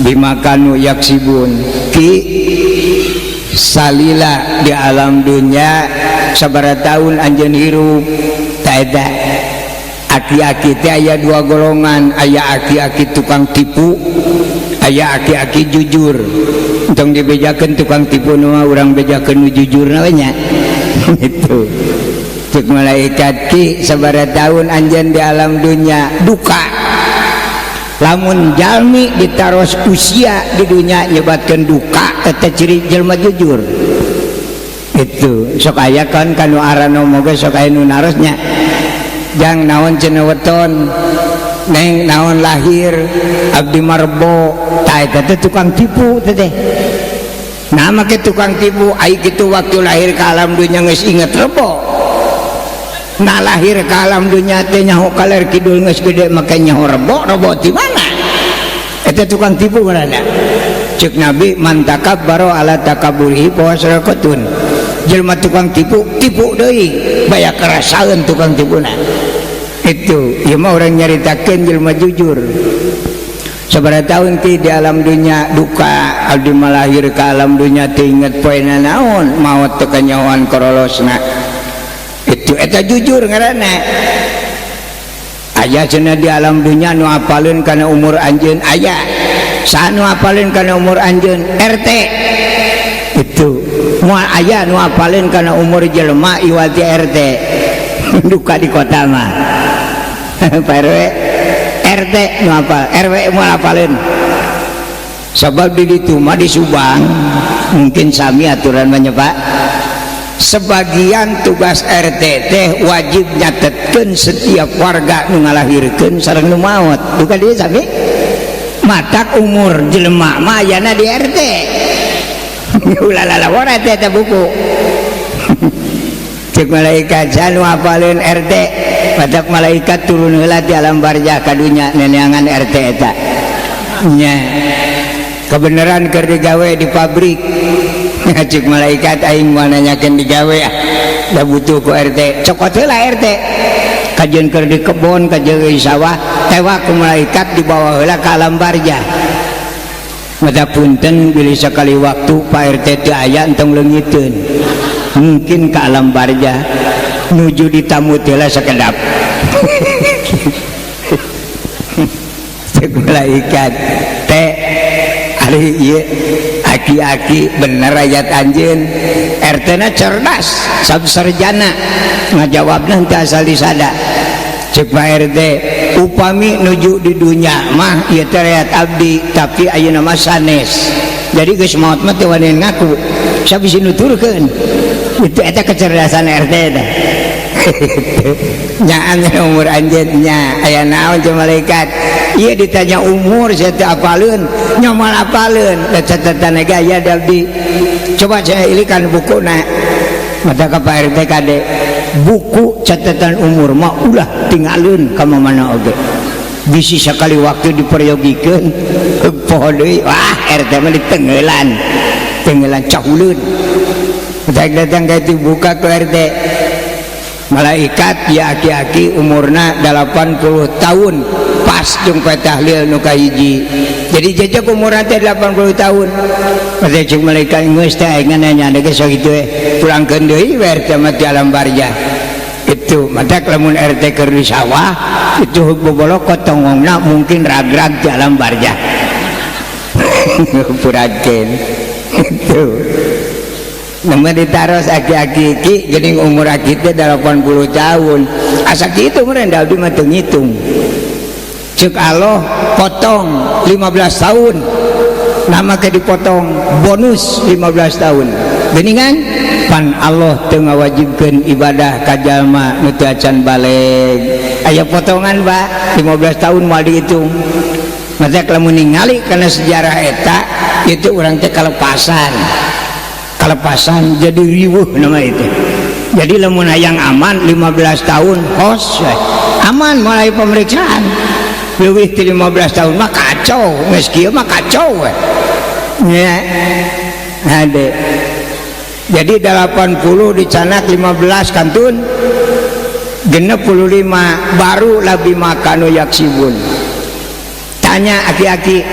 B: "Bima kanu yaksibun." "Ki, salila di alam dunia sabaraha tahun anjeun hirup?" Ta eta aki-aki teh aya dua golongan: aya aki-aki tukang tipu, aya aki-aki jujur. Entong dibejakeun tukang tipu nu mah, urang bejakeun nu jujur we nya. Itu cek malaikat, "Ki, sabaraha tahun anjeun di alam dunia?" "Duka." Lamun jalmi ditaros usia di dunia nyebatkeun duka, eta ciri jelma jujur. Itu sok aya kan kanu arano moga sok aya nu narosnya, "Jang, naon cenah weton? Neng, naon lahir?" "Abdi mah Rebo." Tah, eta teh tukang tipu teh teh. Nah, make tukang tipu ai kitu waktu lahir ke alam dunia geus inget Rebo? Nah, lahir ke alam dunia teh nyaho kaler kidul, geus gede make nyaho Rebo. Rebo di mana? Eta tukang tipu ngaranna. Cek Nabi, man takabbara ala takabburihi fa sadaqatun. Jelema tukang tipu, tipu deui, baya kerasaeun tukang tipuna. Itu ieu mah urang nyaritakeun jelema jujur. "Sabaraha tahun, Ki, di alam dunia?" "Duka. Abdi mah lahir ke alam dunia teu inget poena naon, maot teu kanyahoan korolosna." Itu eta jujur ngaranna. "Aya cenah di alam dunia nu apaleun kana umur anjeun?" "Aya." "Saha nu apaleun kana umur anjeun?" "RT." Itu moal aya nu apaleun kana umur jelema iwati RT. Duka di kota mah Pak RW, RT nu apal, RW moal apaleun. Sebab di ditu mah, di Subang mungkin sami aturan mah, Pak, sebagian tugas RT teh wajib nyatetkeun setiap warga nu ngalahirkeun sareng nu maot. Duka dia sami. Matak umur jelema mah ayana di RT. Ulah lalawara teh eta buku. Cek malaikat sanu apaleun RT, matak malaikat turun heula ti alam barzah ka dunya neneangan RT eta. Nya. Kebenaran keur digawe di pabrik. Cek malaikat aing moal nanyakeun digawe ah. Da butuh ku RT. Cokot heula RT. Kajeun keur di kebon, kajeun di sawah, tewak ku malaikat dibawa heula ka alam barzah. Mata punten bilih sakali waktu Pak RT teu aya entong leungiteun. Mungkin ka alam barzah nuju ditamu heula sakedap. Cek malaikat teh ari ieu aki-aki bener ayat anjeun. RT na cerdas, sabsarjana, ngajawabna teu asal disada. Cek Pak RT, upami nuju di dunya mah ieu teh ayat abdi, tapi ayeuna mah sanes. Jadi geus maot mah teu wani ngaku, sabisi nuturkeun. Itu eta kecerdasan RT teh. Nyaan umur anjeun nya aya naon jeung malaikat. Ieu ditanya umur saya teu apaleun, nya moal apaleun. Da catatan ge aya di abdi. Coba saya ilikan bukuna. Mata ka Pak RT kade. Buku catatan umur mah ulah tinggalin ka mana oge. Bisi sakali waktu diperyogikeun poho deui, wah RT mah ditenggelan. Tenggelan cahuleun. Datang ka itu buka ku RT. Malaikat ya aki-aki umurna 80 tahun pas jeung poe tahlil nu kahiji. Jadi jejak umurna teh 80 tahun. Mata cek malaikat geus teh aing nanya geus sakitu we. Pulangkeun deui we RT mah ti alam barzah. Itu matak lamun RT keur di sawah itu bobolokot tongongna mungkin ragrag ti alam barzah. Puragkeun. Itu. Nama ditaros aki-aki ki geuning umur aki teh 80 tahun. Asa kitu meureun da abdi mah teu ngitung. Ceuk Allah potong 15 tahun. Nama ke dipotong bonus 15 tahun. Geuningan pan Allah teu ngawajibkeun ibadah ka jalma nu teu acan baleg. Aya potongan Pak 15 tahun moal dihitung. Matak lamun ningali kana sejarah eta itu urang teh kalepasan. Kalepasan jadi riweuh nama itu. Jadi lamun hayang aman 15 tahun hos aman mulai pemeriksaan. Leuwih ti 15 tahun mah kacau, geus kieu mah kacau we. Nya. Hade. Jadi 80 dicanak 15 kantun 65 baru labi makanu yaksibun. Tanya aki-aki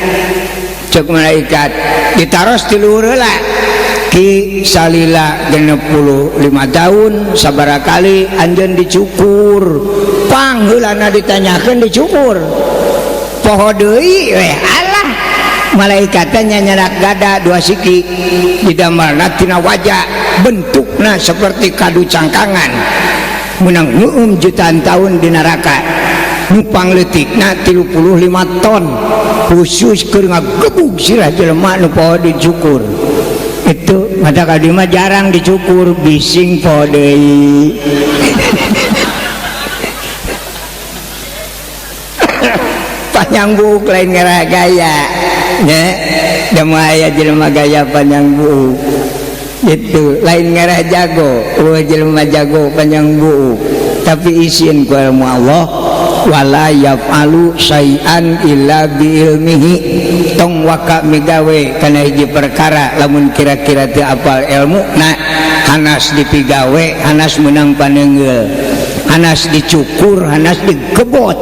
B: cek malaikat ditaros ti luhur heula. Ki salila 65 tahun sabaraha kali anjeun dicukur. Pangheulana ditanyakeun dicukur. Poho deui we alah. Malaikat teh nyanyarak gada dua siki didamelna tina wajah bentukna seperti kadu cangkangan. Menang ngeueum jutaan tahun di neraka. Nu pangleutikna 35 ton khusus keur ngagebug sirah jelema nu poho dicukur. Itu mata kadi mah jarang dicukur bising poho deui. Panjang buuk lain ngarah gaya nya, da mah aya jelema gaya panjang buuk. Itu lain ngarah jago, eueuh jelema jago panjang buuk. Tapi isin ku ilmu Allah wala yaf'alu syai'an illa bi ilmihi. Tong waka migawe kana hiji perkara lamun kira-kira teu apal ilmu na hanas dipigawe, hanas meunang paneunggeul, hanas dicukur, hanas digebot.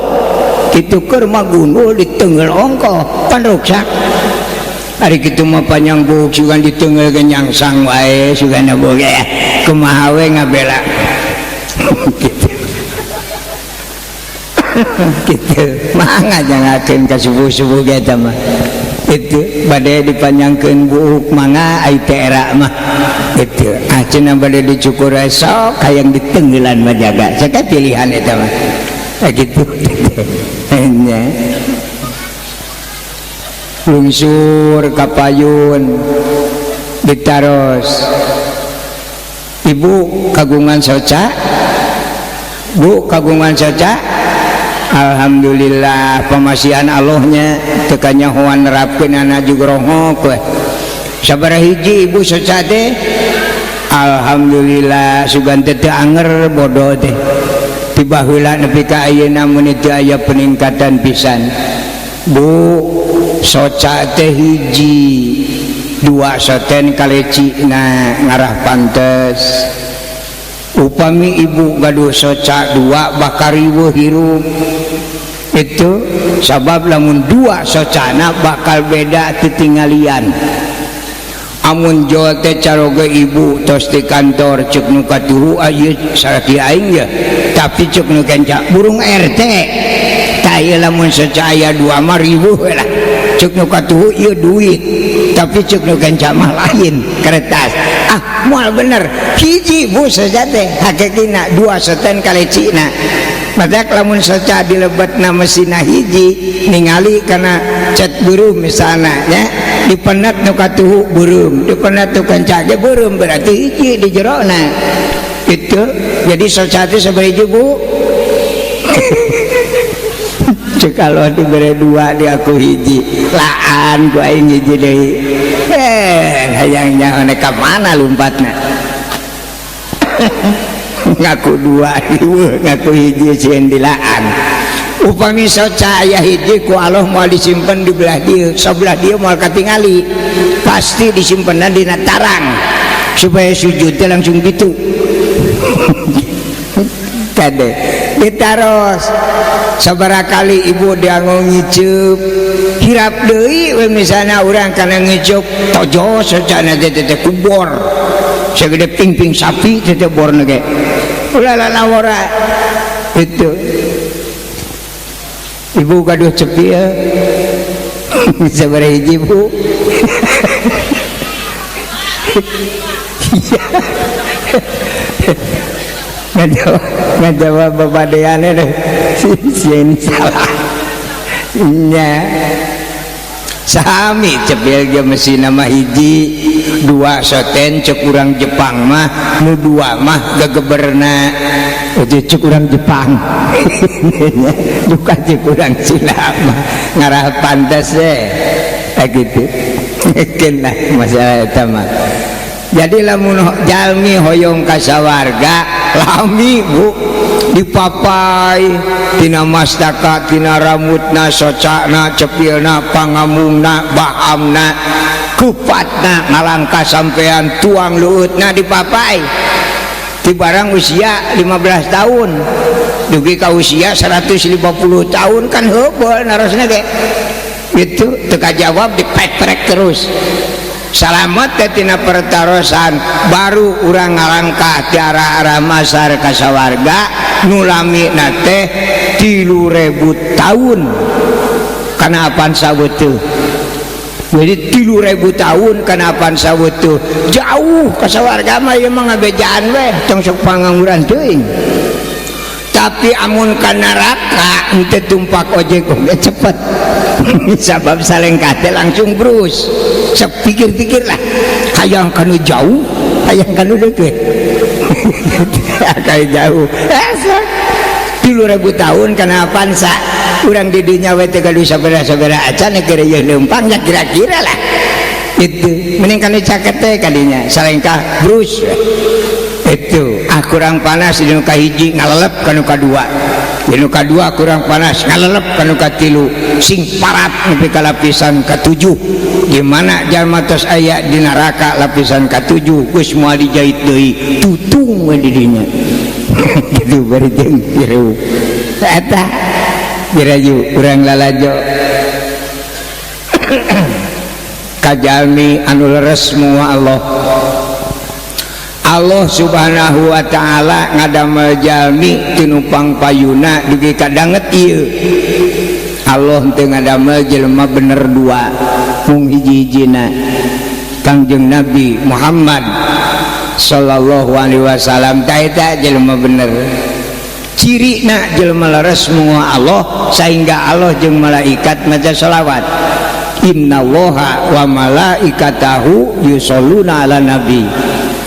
B: Kitu keur mah gundul ditenggel ongkoh pan ruksak. Ari kitu mah panjang buuk sugan ditenggel ge nyangsang wae sugan boga kumaha we ngabela. Kitu. Kitu mangga jangakeun ka subuh-subuh ge eta mah. Itu bade dipanjangkeun buuk mangga ai teh era mah. Itu ah cenah bade dicukur sok hayang ditenggelan mah jaga. Saka pilihan eta mah. Kitu. Nya. Lungsur kapayun ditaros. Ibu kagungan soca? Bu kagungan soca? Alhamdulillah pamasihan Allahnya teu kanyahoan nerapkeunana juga rohok we. Sabaraha hiji ibu soca teh? Alhamdulillah sugan teh teu anger bodoh teh. Ti baheula nepi ka ayeuna mun teu aya peningkatan pisan. Bu, soca teh hiji, dua soten kalecina ngarah pantes. Upami ibu gaduh soca dua bakal riweuh hirup. Itu sabab lamun dua socana bakal beda titinggalian. Amun jol teh caroge ibu tos di kantor cek nu katuhu ieu salaki aing ya, tapi cek nu kenca burung RT. Tah ieu lamun soca aya dua mah riweuh lah. Cek nu katuhu ieu duit, tapi cek nu kenca mah lain kertas. Ah moal bener hiji bu soca teh hakikina dua soten kalecina. Matak lamun soca dilebetna mesina hiji ningali kana cat beureum misalna nya, dipenat nu katuhu beureum, dipenat nu kenca ge beureum, berarti hiji di jerona. Itu jadi soca teh sabaraha hiji bu? Cek kalau dibere dua di aku hiji, laan ku aing hiji deui. Hayang nyaho ka mana lompatna? Ngaku dua, ngaku hiji sieun dilaan. Upami soca aya hiji ku Allah moal disimpen di belah dieu, sebelah dieu moal katingali. Pasti disimpenna dina tarang supaya sujud teh langsung gitu. Kade ditaros sabaraha kali ibu dianggo ngiceup hirap deui we misalna urang kana ngiceup tojos socana teh teh kubor segede pingping sapi teh teh borna ge ulah lalawara. Itu ibu gaduh cepi ya sabaraha hiji bu? Ngajawab babadeane deh sieun salah nya. Sami cepil ge mesin mah hiji dua soten cek urang Jepang mah nu dua mah gegeberna itu cek urang Jepang. Bukan cek urang Cina mah ngarah pantes deh kayak gitu. Keun lah masalah eta mah. Jadi lamun jalmi hoyong ka sawarga lami bu dipapai tina mastaka tina rambutna socana cepilna pangamungna bahamna kupatna ngalangka sampean tuang luutna dipapai ti barang usia 15 tahun dugi ka usia 150 tahun kan heubeul narosna ge itu teu kajawab dipetrek terus. Salamet teh tina pertarosan baru urang ngalangkah ti arah-arah masar ka sawarga nu lamina teh 3000 tahun kana apan saweutuh. Jadi 3000 tahun kana apan saweutuh jauh ka sawarga mah ieu mah ngabejaan we tong sok pangangguran teuing. Tapi amun ka neraka henteu tumpak ojek oge cepet. Sabab salengkah teh langsung brus. Sok pikir-pikir lah hayang kanu jauh hayang kanu deukeut. Kayak jauh. 3000 tahun kana apansa urang di dinya we teh gaduh sabaraha-sabaraha acan keur ieu leumpang ya kira-kira lah. Itu mending kanu caket teh kadinya salengkah brus. Itu ah kurang panas di nu kahiji ngalelep kanu kadua, di nu kadua kurang panas ngalelep kanu katilu, sing parat nepi ka lapisan katujuh. Di mana jalma tos aya di neraka lapisan katujuh geus moal dijahit deui tutung we di dinya. Gitu bari jeung hirup eta dirayu urang lalajo kajalmi anu leres mua Allah. Allah Subhanahu wa taala ngadamel jalmi tinupang payuna dugi ka danget ieu. Allah teu ngadamel jelema bener dua mung hiji-hijina Kangjeng Nabi Muhammad sallallahu alaihi wasallam ta eta jelema bener. Cirina jelema leres mua Allah sehingga Allah jeung malaikat maca selawat. Innallaha wa malaikatahu yusholluna ala nabi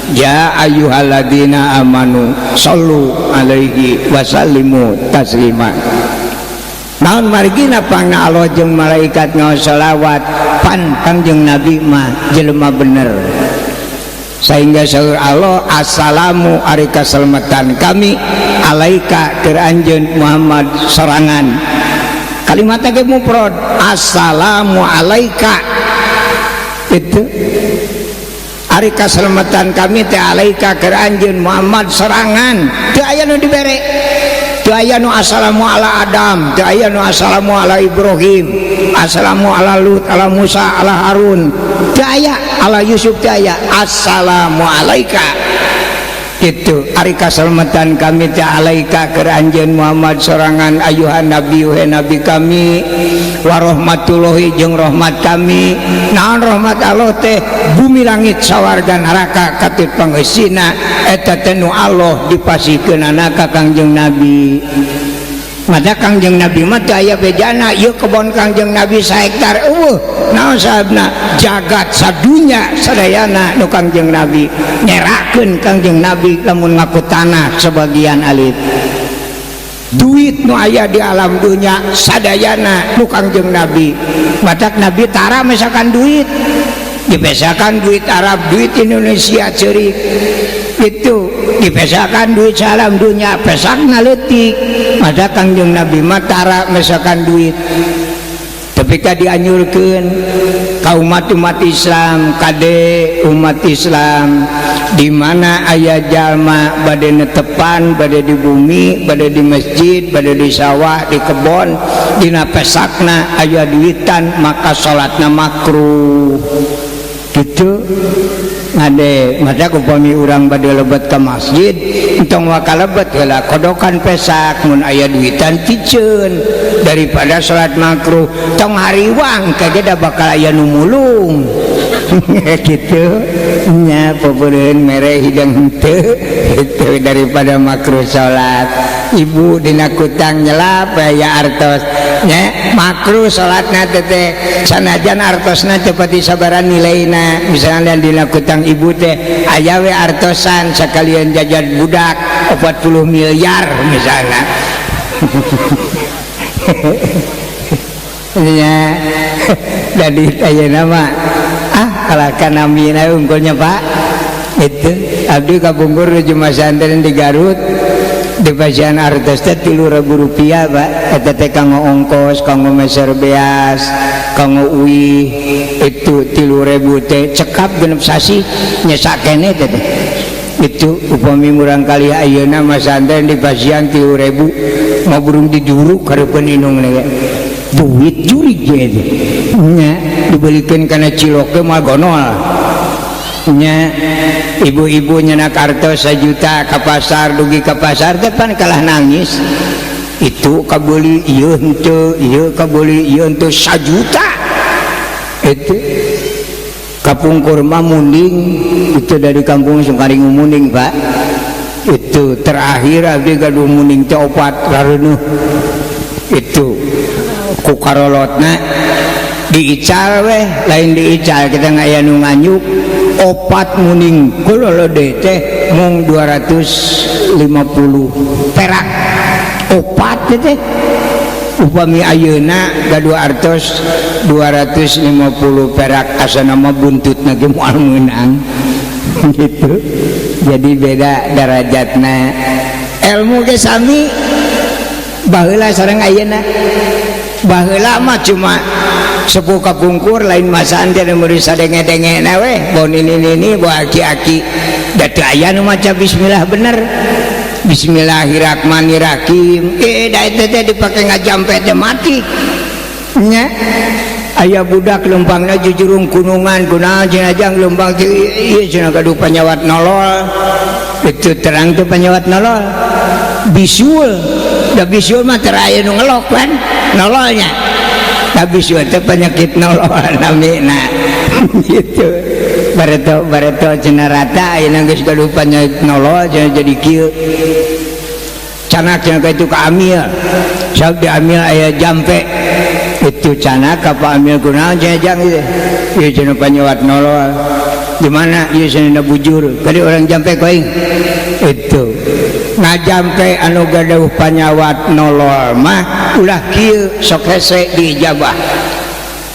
B: ya ayyuhalladzina amanu shollu alaihi wasallimu taslima. Naon margina pangna Allah jeung malaikat ngaos selawat pan Kangjeng Nabi mah jelema bener. Sehingga saur Allah assalamu ari kasalamatan kami alaika keur anjeun Muhammad sorangan. Kalimatna ge mufrad assalamu alaika. Itu ari kasalamatan kami teh alaika keur anjeun Muhammad sorangan. Teu aya nu dibere. Teu aya nu assalamu ala Adam, teu aya nu assalamu ala Ibrahim, assalamu ala Lut, ala Musa, ala Harun, teu aya ala Yusuf, teu aya assalamu alaika. Itu ari kasalamatan kami teh alaika keur anjeun Muhammad sorangan ayuhan nabi he nabi kami warahmatullahi jeung rahmat kami. Naon rahmat Allah teh bumi langit sawarga neraka katut pangeusina eta teh nu Allah dipasihkeunana ka Kangjeng Nabi. Maka Kangjeng Nabi mah teu aya bejana ieu kebon Kangjeng Nabi sahektar eueuh naon sababna jagat sadunya sadayana nu Kangjeng Nabi nyerakeun Kangjeng Nabi lamun ngaku tanah sebagian alit duit nu aya di alam dunya sadayana nu Kangjeng Nabi. Matak Nabi tara misalkan duit dipesakan duit Arab duit Indonesia ceurik itu dipesakan duit salam dunya pesakna leutik. Maka Kangjeng Nabi mah tara misalkan duit tapi ka dianjurkeun ka umat-umat Islam kade umat Islam di mana aya jalma bade netepan bade di bumi bade di masjid bade di sawah di kebon dina pesakna aya duitan maka salatna makruh gitu. Ade maka upami urang bade lebet ke masjid entong waka lebet heula kodokan pesak mun aya duitan piceun daripada salat makruh tong hariwang kage da bakal aya nu mulung gitu nya popeureun mere hidang henteu itu daripada makruh salat. Ibu dina kutang nyelap aya artos nya makruh salatna teh sanajan artosna teu pati sabaran nilaina misalnya dina kutang ibu teh aya we artosan sakalian jajan budak 40 miliar misalnya. Nya jadi ayeuna mah ah kalakan namina unggulnya Pak itu abdi kapungkur nuju masantren di Garut di pasian artos teh 3.000 rupiah Pak eta teh kanggo ongkos kanggo meser beas kanggo uih itu 3.000 teh cekap genep sasi nyesakene teh itu upami murang kali ayeuna masantren di pasian 3.000 mau burung diduruk hareupeun indung ge duit jurig ge teh nya dibelikeun kana cilok ge moal gonol nya. Ibu-ibu nyenak artos 1 juta ke pasar dugi ke pasar teh pan kalah nangis itu kabeli ieu henteu ieu kabeli ieu henteu 1 juta itu kapungkur mah munding itu dari kampung Sungkaring munding Pak itu terakhir abdi gaduh munding teh opat rareunuh itu ku karolotna diical weh lain diical kita ngaya nu nganyuk opat muning kulolode teh mung 250 perak opat teh upami ayeuna gaduh artos 250 perak asana mah buntutna ge moal meunang gitu. Jadi beda derajatna ilmu ge sami baheula sareng ayeuna. Baheula mah cuma sepuh kapungkur lain masaan teh nu sadenge-dengena we bon ini ini bo aki-aki da teu aya nu maca bismillah bener bismillahirrahmanirrahim da eta teh dipake ngajampe teh mati nya. Aya budak lempangna jujurung gunungan kunaon cenah jang lempang teh ieu cenah gaduh panyawat nolol itu terang teh panyawat nolol bisul da bisul mah teu aya nu ngelok kan nololnya tapi bisul teh penyakit nolol namina gitu bareto bareto cenah rata ayeuna geus gaduh penyakit nolol cenah jadi kieu canak cenah ka itu ka amil sok di amil aya jampe itu canak ka Pak Amil kunaon cenah jang ieu ieu cenah panyawat nolol di mana ieu cenah bujur kali orang jampe koing itu Ngajampe anu gaduh panyawat nolol mah ulah kieu sok hese diijabah.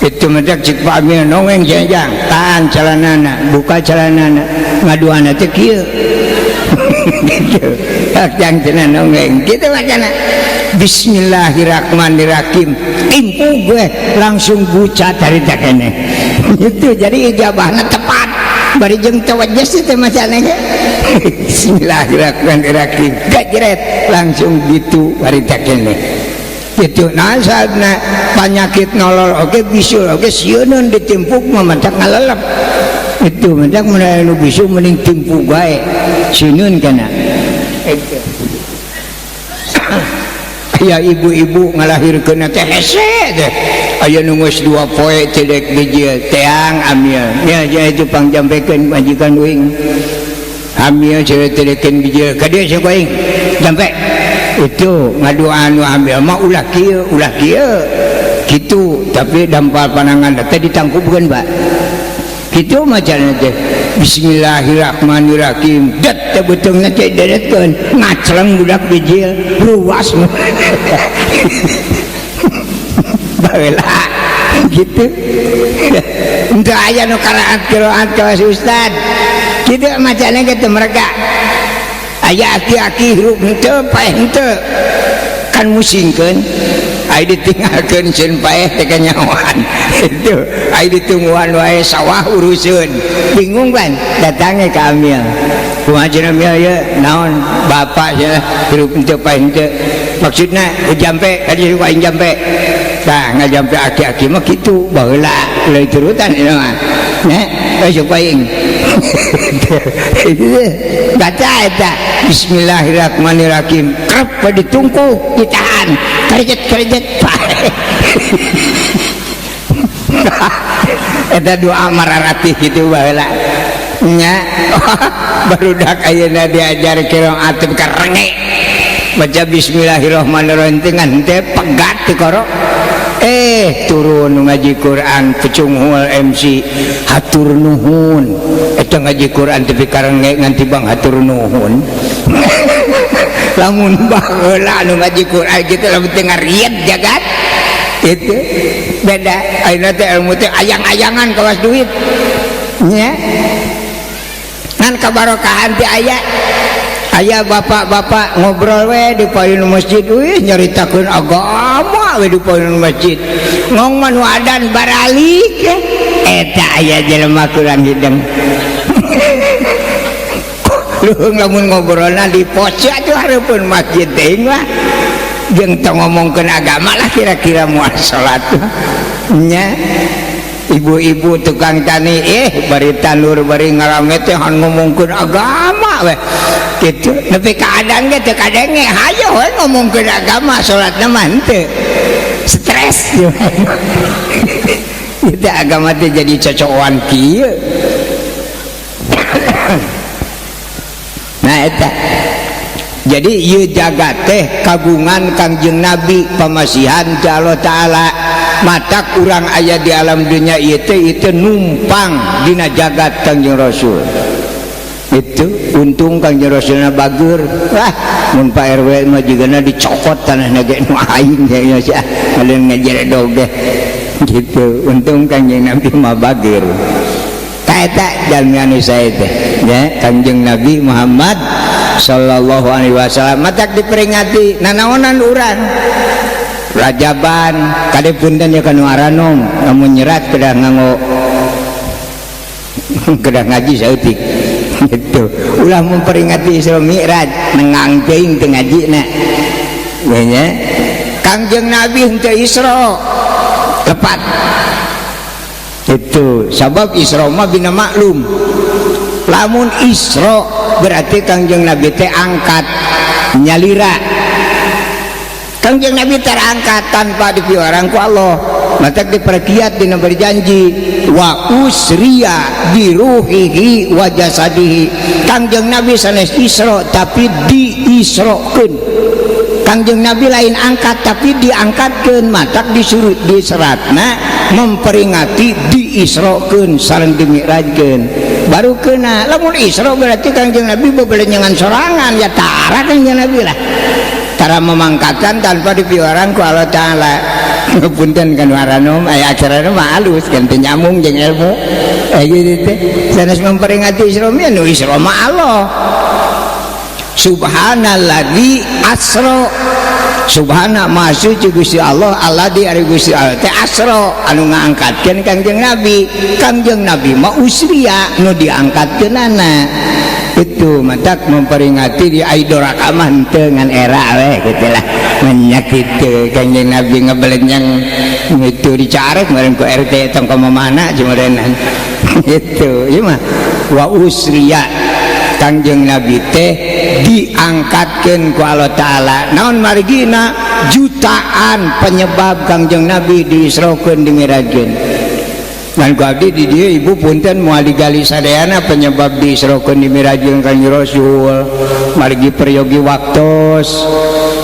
B: Itu mendak cik Pak Amil nongeng jajang tahan celanana buka celanana ngaduana teh kieu gitu jang cenah nongeng kitu macana bismillahirrahmanirrahim timpu gue langsung bucat dari kene itu jadi ijabahna tepat bari jeung tawajes teh macana ge bismillahirrahmanirrahim gajret langsung gitu bari kene itu nah saatna penyakit nolol oke bisul oke sieuneun ditimpuk mah matak ngalelep itu matak mun aya nu bisul mending timpuk bae sieun kana itu. Aya ibu-ibu ngalahirkeun teh hese teh aya nu geus 2 poe teh dek bijil teang amil nya nya itu pangjampekeun majikan uing hamil teh dekeun bijil ka dieu sok aing jampe itu ngaduaan nu hamil mah ulah kieu kitu tapi dampal panangan teh ditangkupkeun Pak kitu macana teh bismillahirrahmanirrahim det teh beuteungna teh dedetkeun ngacleng budak bijil ruas baheula gitu henteu aya nu karaat qiraat kawas ustad kitu macana ge teu mereka aya aki-aki hirup henteu paeh henteu kan musingkeun ai ditinggalkeun sieun paeh teh kanyahoan itu ai ditungguan wae sawah uruseun bingung kan datangnya ka amil kumaha cenah amil ye naon bapak cenah hirup henteu paeh henteu maksudna jampe ka dieu aing jampe tah ngajampe aki-aki mah kitu baheula euy turutan ieu mah nya sok aing baca eta bismillahirrahmanirrahim kerep ditungku ditahan kerjet-kerjet eta doa mararatih kitu baheula nya barudak ayeuna diajar qiraat teh karenge baca bismillahirrahmanirrahim teh ngan teh pegat ti koro turun ngaji Quran pecunghul MC hatur nuhun eta ngaji Quran tapi karenge ngan tibang hatur nuhun lamun baheula nu ngaji Quran kitu lamun teu ngariet jagat itu beda ayeuna teh ilmu teh ayang-ayangan kawas duit nya ngan kabarokahan teh aya aya bapak-bapak ngobrol we di payun masjid wih nyaritakeun agama we di payun masjid ngong mah nu adan baralik eta aya jelema kurang hidung luhung lamun ngobrolna di pos atuh hareupeun masjid teuing mah jeung teu ngomongkeun agama lah kira-kira moal salat nya ibu-ibu tukang tani bari tandur bari ngarame teh han ngomongkeun agama we kitu nepi ka adan ge teu kadenge hayo we ngomongkeun agama salatna mah henteu stres itu agama teh jadi cocokan kieu nah eta jadi ieu jagat teh kagungan Kangjeng Nabi pamasihan ti Allah Ta'ala matak urang aya di alam dunia ieu teh ieu numpang dina jagat Kangjeng Rasul itu untung Kangjeng Rasulna bager wah mun Pak RW mah jigana dicokot tanahna ge nu aing nya sia ngaleun ngajeredog deh gitu untung Kangjeng Nabi mah bager ta eta jalmi anu sae teh nya Kangjeng Nabi Muhammad sallallahu alaihi wasallam matak diperingati nanaonan urang rajaban kade punten ya kanu aranom lamun nyerat kedah nganggo kedah ngaji saeutik gitu ulah memperingati Isra Mi'raj nengang teuing teu ngajina nya Kangjeng Nabi henteu Isra lepat itu sabab Isra mah bina maklum lamun Isra berarti Kangjeng Nabi teh angkat nyalira Kangjeng Nabi terangkat tanpa dipiwarang ku Allah matak diperkiat dina berjanji wa usriya biruhihi wa jasadihi Kangjeng Nabi sanes Isra tapi diisrokeun Kangjeng Nabi lain angkat, tapi diangkatkeun. Matak disuruh diseratna memperingati diisrokeun sareng dimi'rajkeun baru kena. Lamun Isra berarti Kangjeng Nabi bebelenyangan sorangan, ya tara Kangjeng Nabi lah, tara memangkatkan tanpa dipiwarang ku Allah Ta'ala. Punten kan waranom aya acarana mah alus kan, teu nyambung jeung ilmu gitu teh. Sanes memperingati Isra, nu Isra mah Allah. Subhanalladzi asra, subhana maha suci Gusti Allah, alladzi ari Gusti Allah teh asra anu ngaangkatkeun Kangjeng Nabi. Kangjeng Nabi mah usriya, nu diangkatkeunana. Itu matak memperingati di aidoraka mah henteu, ngan era we kitu lah banyak gitu. Kangjeng Nabi ngebelenyang itu dicarek meureun ku RT, tong ka mana cumeureunnan itu. Ieu mah wa usriya, Kangjeng Nabi teh diangkatkeun ku Allah Ta'ala. Naon margina? Jutaan penyebab Kangjeng Nabi diisrokeun, dimirajkeun. Dan ku abdi di dieu, ibu, punten, moal digali sadayana penyebab diisrokeun dimirajkeun Kangjeng Rasul margi peryogi waktos.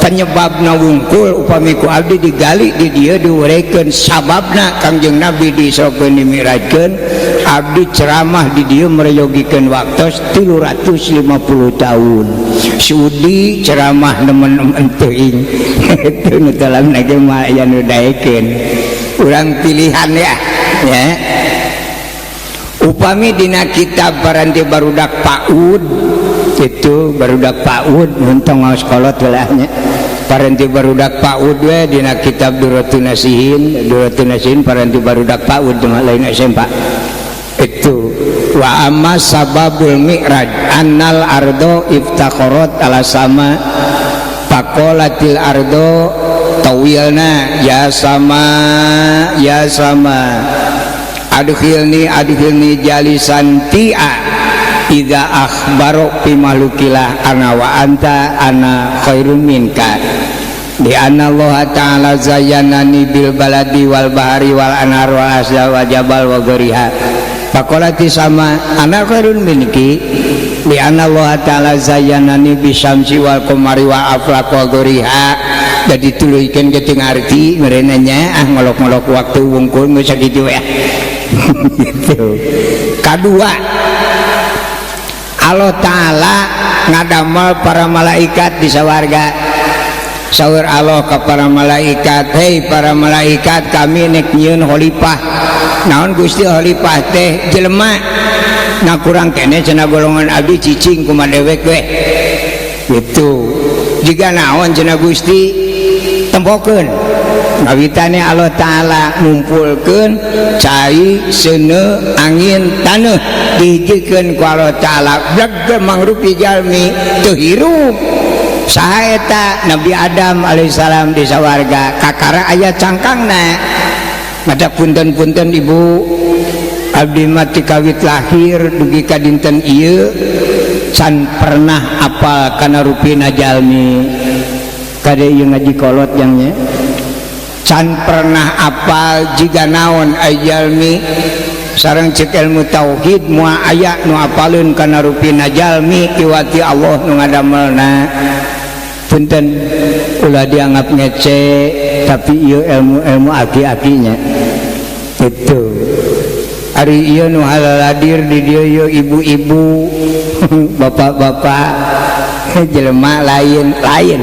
B: Penyebabna wungkul upami ku abdi digali di dieu, diurekeun sababna Kangjeng Nabi diisrokeun dimirajkeun, abdi ceramah di dieu mereyogikeun waktos 350 tahun. Sudi ceramah nemen-nemen teuing itu nu dalam ge mah aya nu daekeun urang pilihan ya. Ya, upami dina kitab paranti barudak PAUD itu, barudak PAUD untung ngaos kolot lah nya, paranti barudak PAUD we dina kitab Durratun Nasihin. Durratun Nasihin paranti barudak PAUD mah, lain SMP itu. Wa amma sababul mi'raj annal ardo iftakharat ala sama faqalatil ardo tawilna ya sama ya sama adkhilni adkhilni jalisan ti'a idza akhbaro fi mahlukillah ana wa anta ana khairun minka di anna Allah ta'ala zayyanani bil baladi wal bahari wal anhar wal asya wal jabal wa ghariha. Faqalati sama ana khairun minki li anna Allah ta'ala zayyanani bisyamsi wal qamari wal aflaq wa ghariha. Jadi tuluykeun ge teu ngarti meureunnya, ah, ngolok-ngolok waktu wungkul geus sakitu ya gitu. Kadua, Allah Ta'ala ngadamel para malaikat di sawarga. Saur Allah ke para malaikat, "Hei para malaikat, kami nek nyieun khalifah." "Naon Gusti khalifah teh?" "Jelema." "Nah, kurang kene cenah golongan abdi, cicing kumaha dewek we gitu." "Jiga naon cenah Gusti?" "Tempokeun." Ngawitane Allah Ta'ala ngumpulkeun cai, seuneu, angin, taneuh, dihijikeun ku Allah Ta'ala, bleg, mangrupi jalmi teu hirup. Saha eta? Nabi Adam alaihissalam. Di sawarga kakara aya cangkangna. Mata punten-punten, ibu, abdi mah ti kawit lahir dugi ka dinten ieu can pernah apal kana rupina jalmi. Kade ieu ngaji kolot jangnya can pernah apal jiga naon ai jalmi. Sareng cek ilmu tauhid moal aya nu apaleun kana rupina jalmi kiwati Allah nu ngadamelna. Punten, ulah dianggap ngece, tapi ieu ilmu-ilmu aki-akinya itu. Ari ieu nu haladir di dieu ieu ibu-ibu, bapak-bapak, jelema lain lain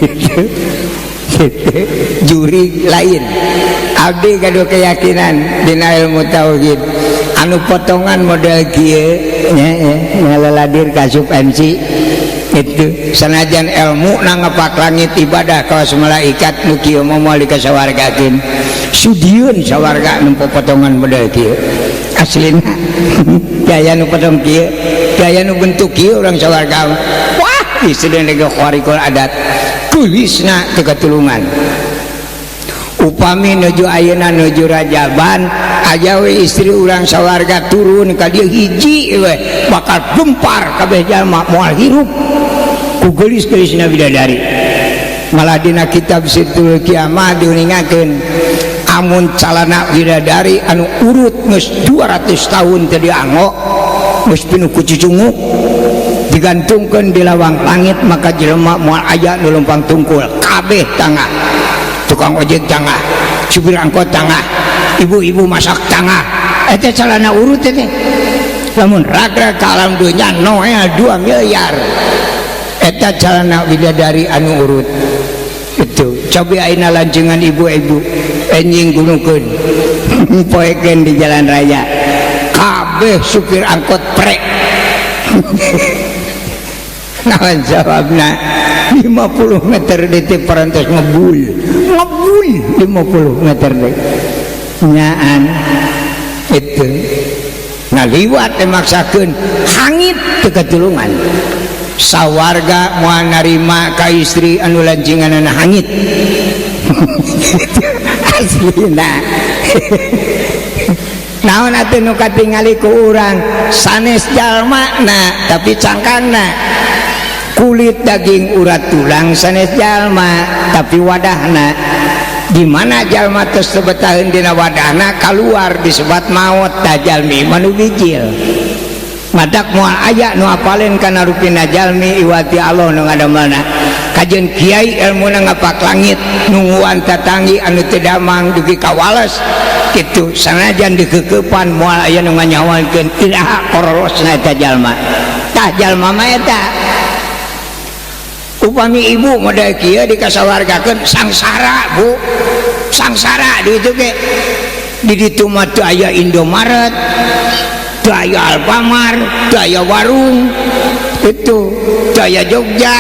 B: gitu, juri lain. Abdi gaduh keyakinan dina ilmu tauhid, anu potongan model kieu nya ngaladir kasup MC itu, sanajan ilmu na ngepak langit, ibadah kawas malaikat, nu kieu mah moal dikasawargakeun. Sudieun sawarga nempo potongan model kieu. Aslina gaya nu potong kieu, gaya nu bentuk kieu, urang sawarga wah istilah ge khariqul adat, kulisna teu katulungan. Upami nuju ayeuna nuju rajaban aja we istri urang sawarga turun ka dieu hiji we, bakal gempar kabeh jalma, moal hirup ku geulis-geulisna bidadari. Malah dina kitab Situl Kiamah diuningakeun amun calana bidadari anu urut geus 200 tahun teu dianggo, geus pinuh ku cucunguk. Digantungkeun di lawang langit, maka jelema moal aya nu lempang tungkul. Kabeh tangah, tukang ojek tangah, supir angkot tangah, ibu-ibu masak tangah. Eta calana urut teh. Lamun ragrag ka alam dunya noel 2 miliar. Eta calana bidadari anu urut itu. Coba ayeuna lancengan ibu-ibu enjing gunukeun poekeun di jalan raya, kabeh supir angkot prek. Naon jawabna? 50 meter di teh parantos ngebul ngebul, 50 meter deh nyaan itu. Nah, liwat dimaksakeun hangit teu katulungan. Sawarga moal narima ka istri anu lancinganana hangit aslina. Naon atuh nu katingali ku urang? Sanes jalmana, tapi cangkangna. Kulit, daging, urat, tulang sanes jalma, tapi wadahna. Di mana jalma tos teu betaheun dina wadahna, kaluar disebat maot. Tah, jalmi mah nu bijil. Matak moal aya nu apaleun kana rupina jalmi iwati Allah nu ngadamelna. Kajeun kiai ilmuna ngapak langit, nungguan tatanggi anu teu damang dugi ka wales kitu, sanajan dikeukepan moal aya nu nganyawankeun iraha korolosna eta jalma. Tah, jalma mah eta. Upami ibu model kieu dikasawargakeun, sangsara, Bu, sangsara di itu ge. Di ditu mah teu aya Indomaret, teu aya Alfamart, teu aya warung itu, teu aya Jogja.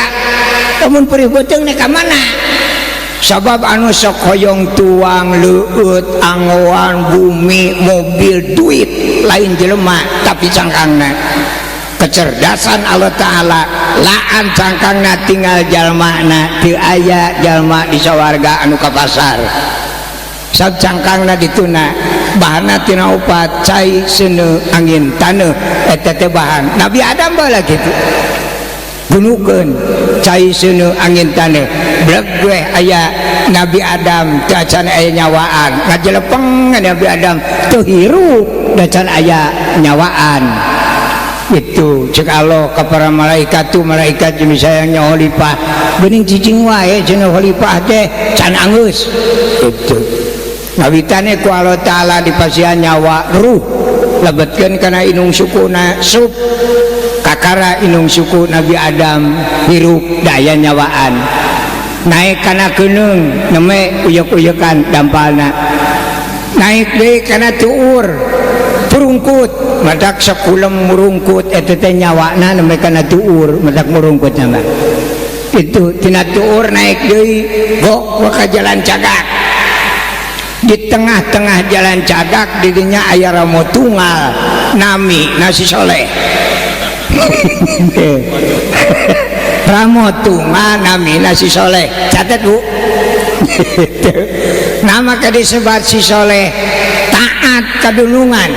B: Lamun perih beuteung nek ka mana? Sabab anu sok hoyong tuang, leueut, angoan, bumi, mobil, duit lain jelema, tapi cangkangna. Kecerdasan Allah Ta'ala, laan cangkangna tinggal jalmana. Teu aya jalma di sawarga anu ka pasar, sab cangkangna dituna. Bahanna tina opat: cai, seuneu, angin, taneuh. Eta teh bahan Nabi Adam baheula kitu. Gunukeun cai, seuneu, angin, taneuh, bleg we aya Nabi Adam. Teu acan aya nyawaan, ngajelepeng Nabi Adam teu hirup, da can aya nyawaan itu. Cek Allah ke para malaikat tuh, malaikat jenis sayangnya khalifah, bening cicing wae cenah, khalifah teh can anggeus itu. Ngawitane ku Allah Ta'ala dipasihan nyawa, ruh, lebetkeun kana inung sukuna, sup kakara inung suku Nabi Adam hirup, daya nyawaan. Naik kana keunung, neme uyek-uyekan dampalna. Naik deui kana tuur, purungkut, madak sakulem murungkut. Eta teh nyawana neme kana tuur, madak murungkut mah itu. Tina tuur naik deui, gok ka jalan cagak. Di tengah-tengah jalan cagak didinya aya ramo tunggal, nami nasi soleh. Ramo tunggal nami nasi soleh, catat, Bu. Nama ke disebat si soleh, taat kadunungan.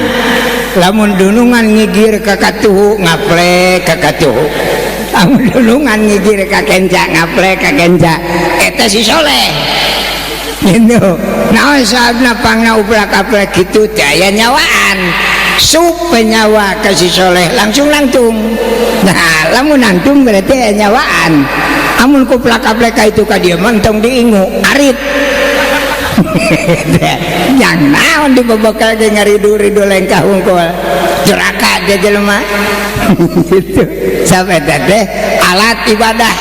B: Lamun dunungan ngigir ka katuhu, ngaplek ka katuhu. Lamun dunungan ngigir ka kenca, ngaplek ka kenca. Eta si soleh gitu. Naon sababna pangna uplak-aplek kitu? Teh aya nyawaan. Sup penyawa ka si soleh, langsung langtung. Nah, lamun nangtung berarti aya nyawaan. Amun kuplak-aplek ka itu ka dieu mah entong diingu, arit. Yang naon dibebekal ge ngaridu-ridu lengkah hungkul, jeraka dia jelema gitu. Sampai teh alat ibadah.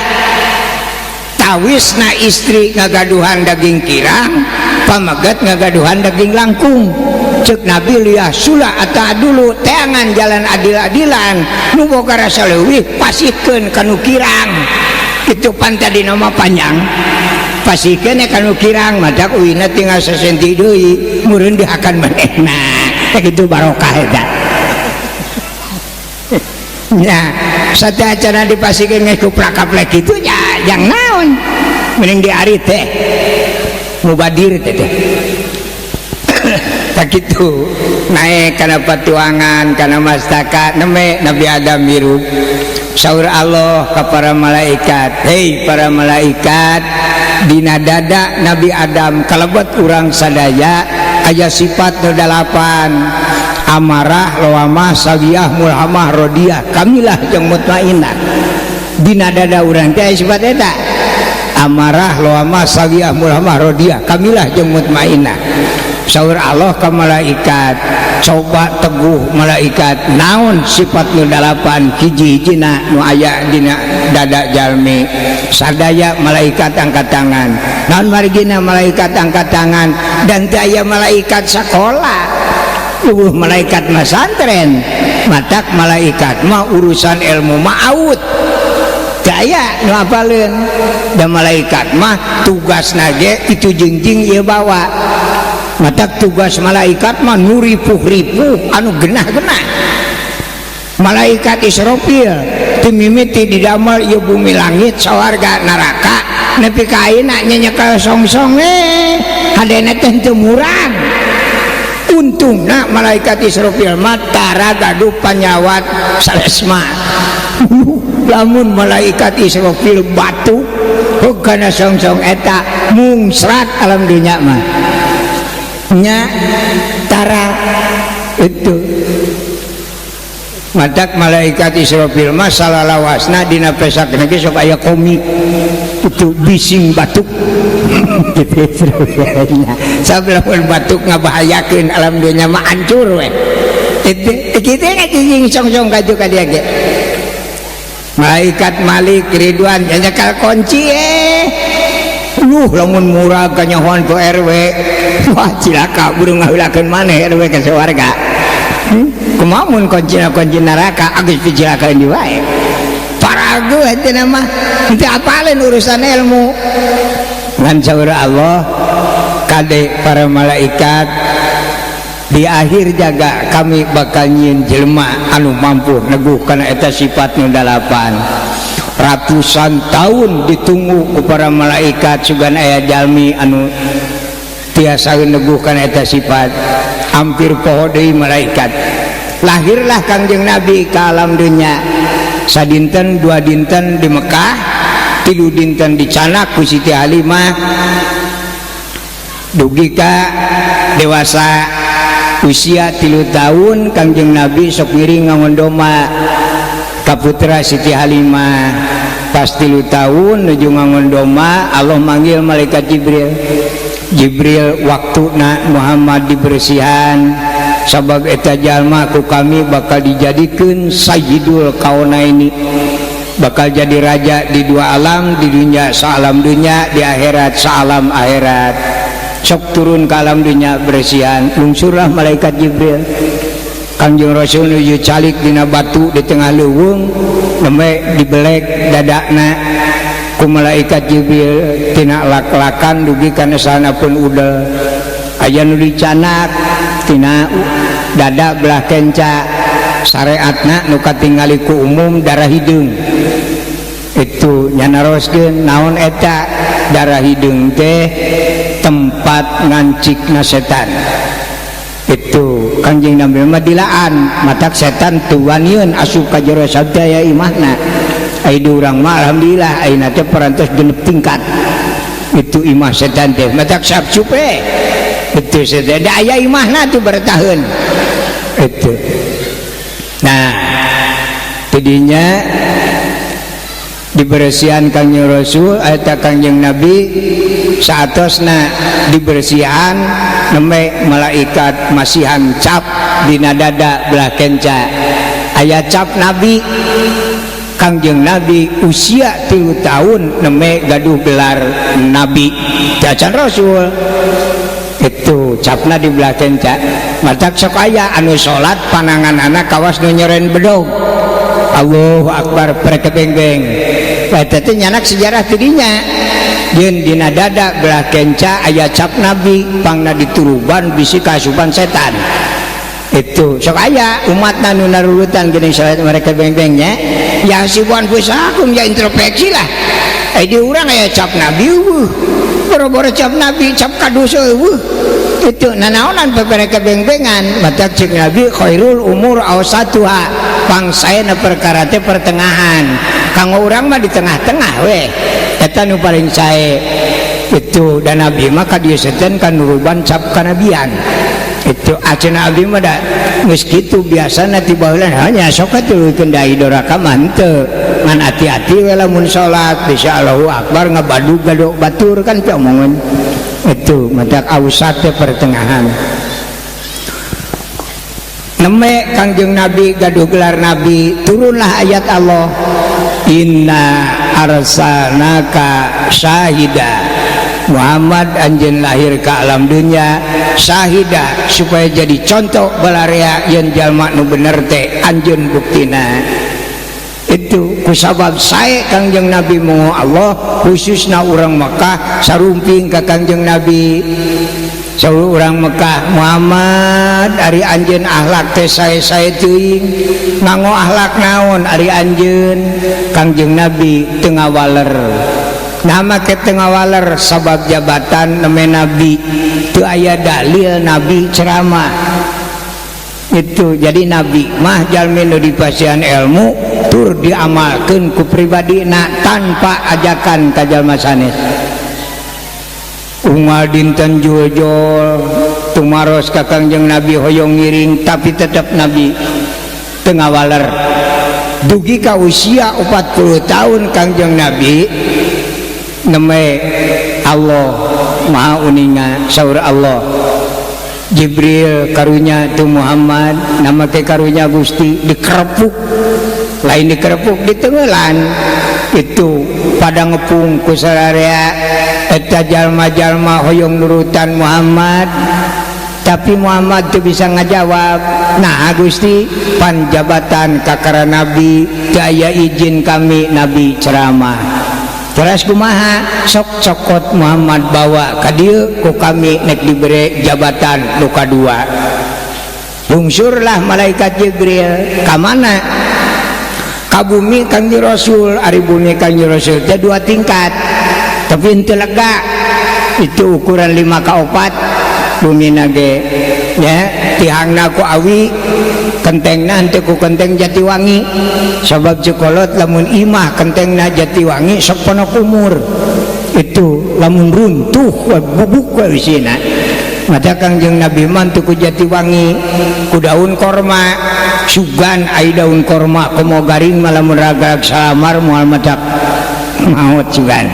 B: Tawisna istri ngagaduhan daging kirang, pameget ngagaduhan daging langkung. Cek Nabi, liah sula atau dulu teangan jalan adil-adilan, nu boga rasa leuwih pasihkeun kanu kirang. Itu pan tadi nama panjang, pasihkeun ka nu kirang, madak uina tinggal sesenti deui, meureun dihakan manehna. Kitu barokah eta nya. Sateuacanna dipasihkeun geus kuplak-kaplek kitu nya, jang naon? Mending diarit teh, mubadir teh teh. Tak gitu naik karena patuangan karena mastaka, neme Nabi Adam hirup. Saur Allah ke para malaikat, "Hei para malaikat, dina dada Nabi Adam kalebet urang sadaya aya sifat nu dalapan." Amarah, lawamah, sawiyah, mulhamah, rodiyah, kamilah jeung mutmainah. Dina dada urang teh sifat eta. Amarah, lawamah, sawiyah, mulhamah, rodiyah, kamilah jeung mutmainah. Saur Allah ka malaikat, coba teguh malaikat, naon sifat nu dalapan hiji-hijina nu aya dina dada jalmi. Sadaya malaikat angkat tangan. Naon margina malaikat angkat tangan dan teu aya malaikat sakola. Eueuh malaikat masantren, matak malaikat mah urusan ilmu mah out. Teu aya nu apaleun. Da malaikat mah tugasna ge itu jingjing ieu bawa. Matak tugas malaikat mah nu ripuh-ripuh anu genah-genah. Malaikat Israfil ti mimiti didamel ieu bumi langit sawarga neraka nepi ka ayeuna nyenyekel songsong we hadena teh teu murag. Untungna malaikat Israfil mah tara gaduh panyawat salesma. Lamun malaikat Israfil batuk heuh kana songsong eta mungsrat alam dunya mah. Nya tara itu matak malaikat Israfil mah salalawasna dina pesak ge sok aya komik itu bising batuk. Gitu Israfilnya sablamun batuk ngabahayakeun alam dunya mah hancur we. Itu kitu ngajing song-song kaju ka dia ge. Malaikat Malik Ridwan nyekal kunci Luh lamun murah kanyahoan ku RW. Wah cilaka burung ngaheulakeun maneh RW ka sawarga. Kumaha mun kuncina kunci neraka geus dicilakakeun di wae. Paragu henteu mah henteu apaleun urusan ilmu. Ngan saur Allah kade para malaikat di akhir jaga kami bakal nyieun jelema anu mampu neguh kana eta sifat nu dalapan. Ratusan tahun ditunggu ku para malaikat sugan aya jalmi anu tiasa neguh kana eta sifat. Hampir poho deui malaikat. Lahirlah Kangjeng Nabi ka alam dunya. Sadinten dua dinten di Mekah, 3 dinten di Canak ku Siti Halimah. Dugi ka dewasa usia 3 tahun Kangjeng Nabi sok ngiring ngangondoma ka putra Siti Halimah. Pas 3 tahun nuju ngangondoma Allah manggil malaikat Jibril. Jibril waktuna Muhammad dibersihan sabab eta jalma ku kami bakal dijadikeun sayyidul kaunaini, bakal jadi raja di dua alam, di dunia saalam dunia, di akhirat saalam akhirat. Sok turun ke alam dunia bersihan. Lungsurlah malaikat Jibril. Kangjeng Rasul nuju calik dina batu di tengah leuweung, nembe dibelek dadakna ku malaikat Jibril tina lak-lakan dugi kana sana pun udel. Aya nu dicanak tina dada belah kenca, syariatna nu katingali ku umum darah hideung. Itu nyanaroskeun naon eta darah hideung teh tempat ngancikna setan. Itu Kangjeng Nabi mah dilaan matak setan tuwanieun asup ka jero sadaya imahna. Ai di urang mah alhamdulillah ayeuna teh parantos 6 tingkat. Itu imah setan teh matak sapsupe. Itu setan da aya imahna tuh bertahan. Itu. Nah, tidinya dibersihan Kangjeng Rasul eta Kangjeng Nabi saatosna dibersihan nembe malaikat masihan cap dina dada belah kenca. Aya cap Nabi. Kangjeng Nabi usia 3 tahun nembe gaduh gelar Nabi jajan Rasul. Itu capna di belah kenca. Matak sok aya anu salat panangan anak kawas nu nyeren bedog. Allahu Akbar perkebeng-beng. Eta teh nyanak sejarah tidinya. Jeung dina dada belah kenca aya cap Nabi pangna dituruban bisi kaasupan setan. Itu sok aya umatna nu narurutan geuning salat mereka beng-bengnya. Ya sibuan pusakum ya introspeksi lah. Di urang aya cap Nabi eueuh. Boro-boro cap Nabi cap kadosa eueuh. Itu nanaonan perkara beng-bengan. Matak cek Nabi khairul umur awsatuha. Pangsaena perkara teh pertengahan. Kanggo urang mah di tengah-tengah weh. Eta nu paling sae. Itu dan Nabi mah ka dieu setan kan nuruban cap kanabian. Itu acena abdi mah da geus kitu biasana ti baheula, hanya sok atuh dai doraka mah henteu, ngan hati-hati we lamun salat, bisa Allahu Akbar ngabadug gadok batur kan teu omongan. Itu matak ausat teh pertengahan. Neme Kangjeng Nabi gaduh gelar nabi, turunlah ayat Allah, inna arsalnaka syahida. Muhammad, anjeun lahir ke alam dunia syahida supaya jadi contoh balarea yen jalma nu bener teh anjeun buktina. Itu kusabab sae Kangjeng Nabi mau Allah, khususna urang Mekah sarumping ka Kangjeng Nabi. Saur urang Mekah, "Muhammad, ari anjeun akhlak teh sae-sae teuing, nganggo akhlak naon ari anjeun?" Kangjeng Nabi teu ngawaler. Nah, make teu ngawaler sabab jabatan neme nabi, teu aya dalil nabi ceramah. Itu jadi nabi mah jalmi nu dipasihan ilmu tur diamalkeun ku pribadina tanpa ajakan ka jalma sanes. Unggal dinten juljol tumaros ka Kangjeng Nabi hoyong ngiring, tapi tetap Nabi teu ngawaler dugi ka usia 40 tahun. Kangjeng Nabi neme Allah Maha uninga, saur Allah, "Jibril, karunya tu Muhammad." Nama ke karunya Gusti, dikerepuk, lain dikerepuk, ditengelan. Itu pada ngepung ku sararea eta jalma-jalma hoyong nurutan Muhammad, tapi Muhammad tuh bisa ngajawab, "Nah Gusti, pan jabatan kakara nabi, daya izin kami nabi ceramah." Terus kumaha? "Sok cokot Muhammad, bawa ka dieu ku kami nek diberi jabatan nu kadua." Lungsurlah malaikat Jibril ka mana? Ka bumi Kangjeng Rasul. Ari bumi Kangjeng Rasul teh dua tingkat, tapi henteu lega. Itu ukuran 5 ka 4 bumi nage ya, tihangna ku awi, kentengna henteu ku kenteng Jatiwangi, sabab cekolot lamun imah kentengna Jatiwangi sok ponok umur. Itu lamun runtuh bubuk we isina. Mata Kangjeng Nabi mah teu ku Jatiwangi, ku daun korma. Sugan ai daun korma komo garing mah, lamun ragrag salamar moal matak maot sugan.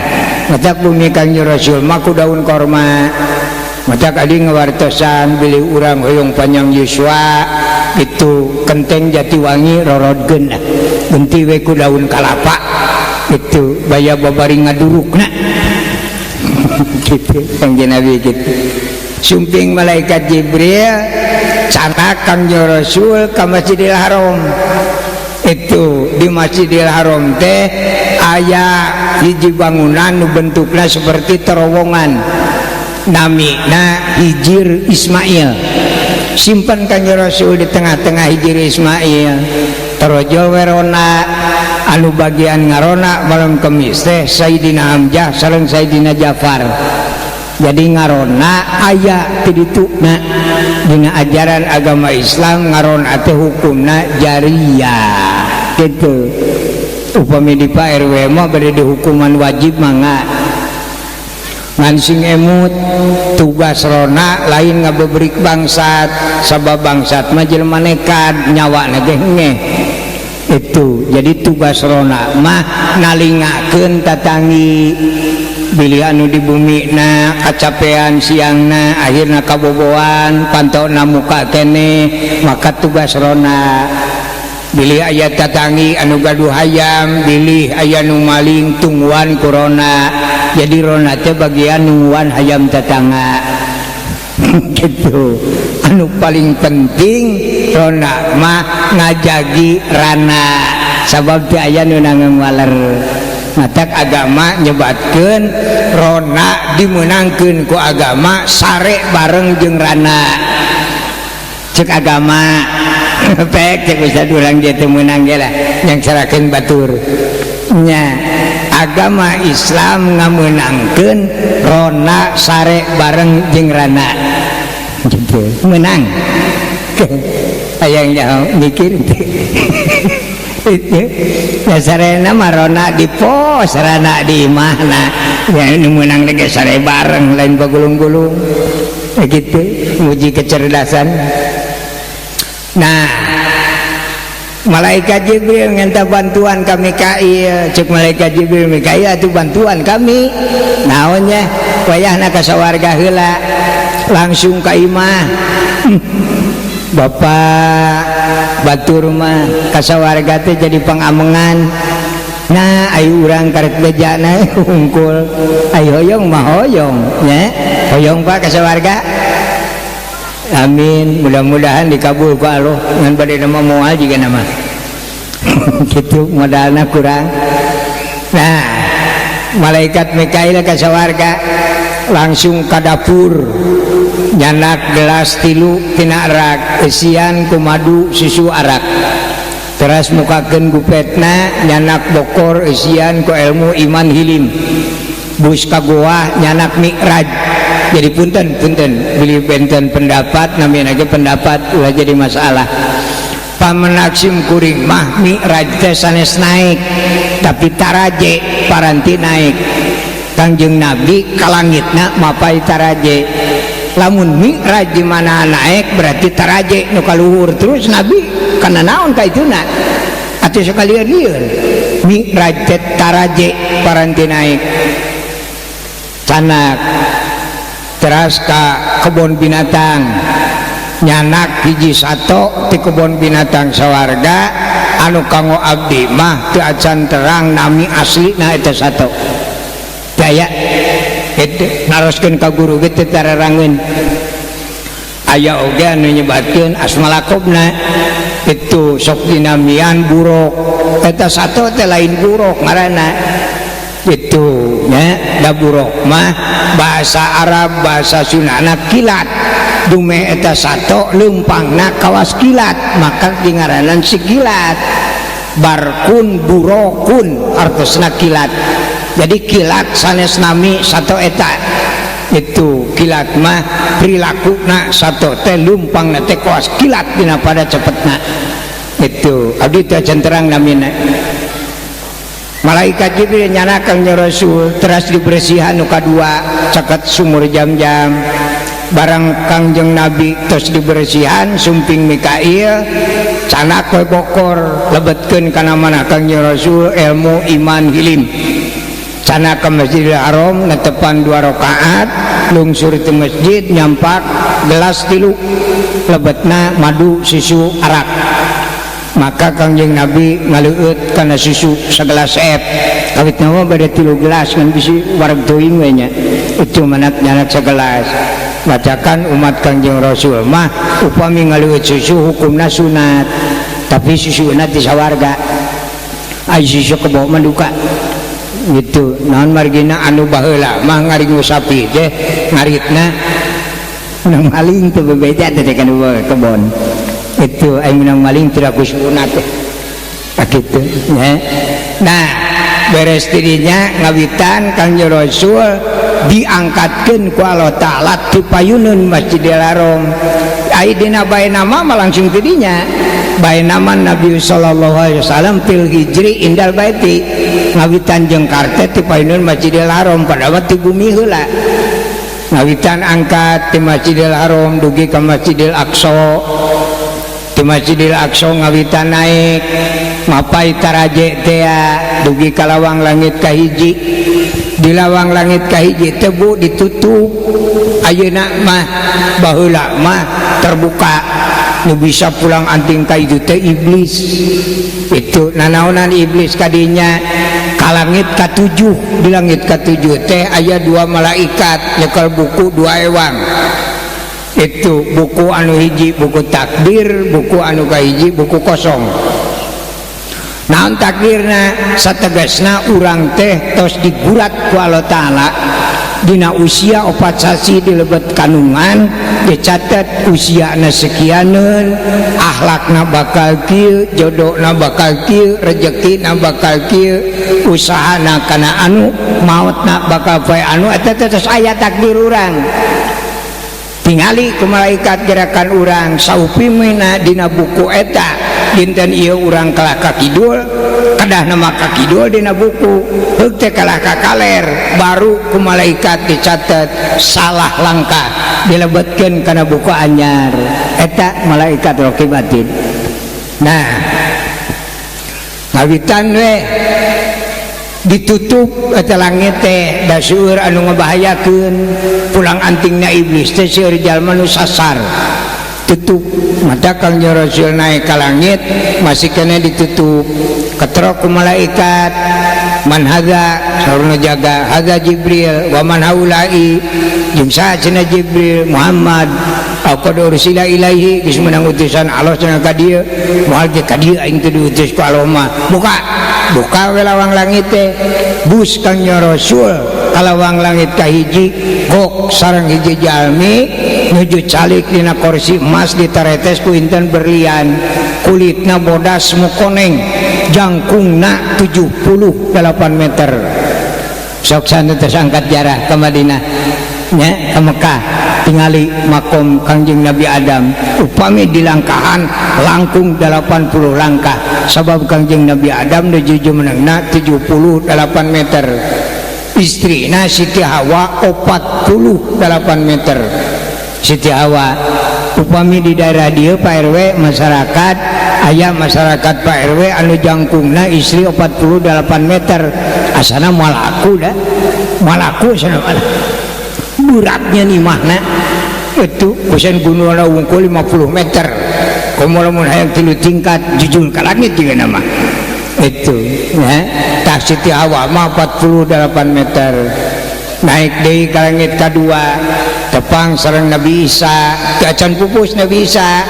B: Matak bumi Kangjeng Rasul mah ku daun korma. Matak adi ngawartosan, bilih urang hoyong panjang yuswa, itu kenteng Jatiwangi rorodkeun lah, genti we ku daun kalapa. Itu baya babari ngadurukna gitu Kangjeng Nabi gitu. Sumping malaikat Jibril, canak Kangjeng Rasul ke Masjidil Haram. Itu di Masjidil Haram teh aya hiji bangunan nu bentukna seperti terowongan, namina Hijir Ismail. Simpan Kangjeng Rasul di tengah-tengah Hijir Ismail. Torojol we ronda, anu bagian ngarona malam Kemis teh Sayyidina Hamzah sareng Sayyidina Jafar. Jadi ngarona aya ti dituna. Dina ajaran agama Islam ngarona teh hukumna jariyah gitu. Upami di Pak RW mah bade dihukuman wajib, mangga, ngan sing emut tugas rona lain ngabebrik bangsat, sabab bangsat mah jelema nekat, nyawa ge ngeh. Itu jadi tugas rona mah nalingakeun tatangi, bilih anu di bumi na kacapean siangna, akhirna kaboboan, pantona muka kene, maka tugas rona bilih aya tatangi anu gaduh hayam, bilih aya nu maling, tungguan ku rona. Jadi rona teh bagian nungguan hayam tetangga gitu. Anu paling penting rona mah ngajagi rana, sabab teu aya nu nangeung waler. Matak agama nyebatkeun rona dimenangkeun ku agama sare bareng jeung rana. Cek agama pek, cek ustad urang dia teu meunang ge lah, yang sarakeun batur nya. Agama Islam ngamenangkeun rona sare bareng jeung rana gitu, menang. Hayang nyaho mikir itu ya, sarena mah rona di pos, rana di imahna ya. Ini menang lagi sare bareng, lain bagulung-gulung. Gitu nguji kecerdasan. Nah, malaikat Jibril minta bantuan ka Mikail. Cek malaikat Jibril, "Mikail, atuh bantuan kami naonnya?" "Wayahna ka sawarga heula." Langsung ka imah. Bapak, batur mah ka sawarga teh jadi pangamengan. Nah, ayo urang karek bejana hungkul. Ayo, hoyong mah hoyong nya. Hoyong, Pak, ka sawarga? Amin, mudah-mudahan dikabul ku Allah. Ngan bade nama moal juga nama gitu, modalna kurang. Nah, malaikat Mikail ka sawarga langsung ka dapur, nyanak gelas tilu tina rak, isian ku madu, susu, arak. Teras mukakeun gupetna, nyanak bokor isian ku ilmu, iman, hilim. Bus ka goa, nyanak mi'raj. Jadi punten, punten, beli benten pendapat, namanya lagi pendapat, ulah jadi masalah. Pamenak sim kuring mah mi'raj teh sanes naik, tapi taraje paranti naik. Kangjeng Nabi kalangitna mapai taraje. Lamun mi'raj di mana naik, berarti taraje nu kaluhur. Terus Nabi kana naon ka ituna atuh sekalian lieur? Mi'raj teh taraje paranti naik. Canak teras ka kebun binatang, nyanak hiji sato di kebun binatang sawarga anu kanggo abdi mah teu acan terang nami asli. Nah, eta sato daya itu naroskeun ka guru ge teu tararangeun. Aya oge anu nyebatkeun asma lakobna itu sok dinamian buruk. Eta sato teh lain buruk ngaranna itu nya, da buruk mah bahasa Arab, bahasa Sundana kilat. Dume eta sato leumpangna kawas kilat, maka dingaranan si kilat. Barkun, burokun, artosna kilat. Jadi kilat sanes nami sato eta. Itu kilat mah perilakuna sato teh lumpangna teh kawas kilat dina pada cepetna. Itu abdi teh terang namina. Malaikat Jibril nyanakan Rasul, teras dibersihan nu kadua caket sumur jam-jam. Barang Kangjeng Nabi terus dibersihan, sumping Mikail, canak we bokor, lebetkeun kana mana Kangjeng Rasul ilmu, iman, hilim. Canak ke Masjidil Haram, netepan dua rakaat, lungsur di masjid, nyampak gelas tilu, lebetna madu, susu, arak. Maka Kangjeng Nabi ngaleueut kana susu segelas ep. Kawit nama bade tilu gelas, ngan bisi wareg teuing we nya. Itu manak nyanak segelas. Bacakan umat Kangjeng Rasul mah upami ngaleueut susu hukumna sunat, tapi susuna ti sawarga. Ai susu kebo mah duka gitu. Naon margina, anu baheula mah ngaringu sapi teh ngaritna menang maling teh, bebeja teh kan kebon itu. Aing menang maling tidak kusunat teh gitu ya. Nah, beres dirinya ngawitan Kangjeng Rasul diangkatkeun ku Allah Ta'ala ti payunun Masjidil Haram. Ai dina bae nama mah langsung tidinya bae nama Nabi sallallahu alaihi wasallam fil hijri indal baiti. Ngawitan jengkar teh ti payunun Masjidil Haram, padahal ti bumi heula. Ngawitan angkat di Masjidil Haram dugi ke Masjidil Aqsa. Di Masjidil Aqsa ngawitan naik mapai taraje tea dugi ka lawang langit kahiji. Di lawang langit kahiji tebu ditutup ayeuna mah, baheula mah terbuka. Nu bisa pulang anting ka itu teh iblis. Itu nanaonan iblis kadinya ka langit katujuh. Di langit katujuh teh aya dua malaikat nyekel buku dua ewang. Itu buku anu hiji buku takdir, buku anu kahiji buku kosong. Naon takdirna? Sategasna urang teh tos digurat ku Allah Ta'ala dina usia 4 sasi di lebet kandungan, dicatat usiana sekianeun, akhlakna bakal kieu, jodohna bakal kieu, rezekina bakal kieu, usahana kana anu, mautna bakal poe anu. Eta teh tos aya takdir urang. Tingali ku malaikat gerakan urang saupimina dina buku eta dinten ieu urang kalah ka kidul, kedah nama ka kidul dina buku, heuk teh kalah ka kaler, baru ku malaikat dicatat salah langkah, dilebetkeun kana buku anyar. Eta malaikat raqib atid. Nah, ngawitan we ditutup eta langit teh, da seueur anu ngabahayakeun, pulang antingna iblis teh seueur jalma nu sasar. Tutup mata Kangjeng Rasul naik ka langit masih kena ditutup. Ketrok ku malaikat, "Man hadza?" Saurna jaga, "Hadza Jibril." "Wa man haula'i?" Jeung saha cenah Jibril? "Muhammad." "Qad ursila ilaihi?" Geus meunang utusan Allah cenah ka dieu. Moal ge ka dieu aing teh diutus ku Allah mah. Buka, buka we lawang langit teh. Bus Kangjeng Rasul ka lawang langit kahiji, gok sareng hiji jalmi nuju calik dina kursi emas ditaretes ku inten berlian, kulitna bodas mukoneng, jangkungna 78 meter. Sok santu tos angkat jarah ke Madinah nya, ke Mekah, tingali makom Kangjeng Nabi Adam. Upami dilangkahan langkung 80 langkah, sabab Kangjeng Nabi Adam nuju jumenengna 78 meter, istrina Siti Hawa 48 meter. Siti Hawa upami di daerah dieu, Pak RW, masyarakat aya masyarakat, Pak RW, anu jangkungna istri 48 meter, asana moal laku dah, moal laku sana malah beratnya nih mahna itu kusen gunungna wungkul 50 meter, komo lamun hayang tilu tingkat jujul ka langit juga nama itu ya. Tah, Siti Hawa mah 48 meter. Naik deui ka langit kadua, tepang sareng Nabi Isa. Teu acan pupus Nabi Isa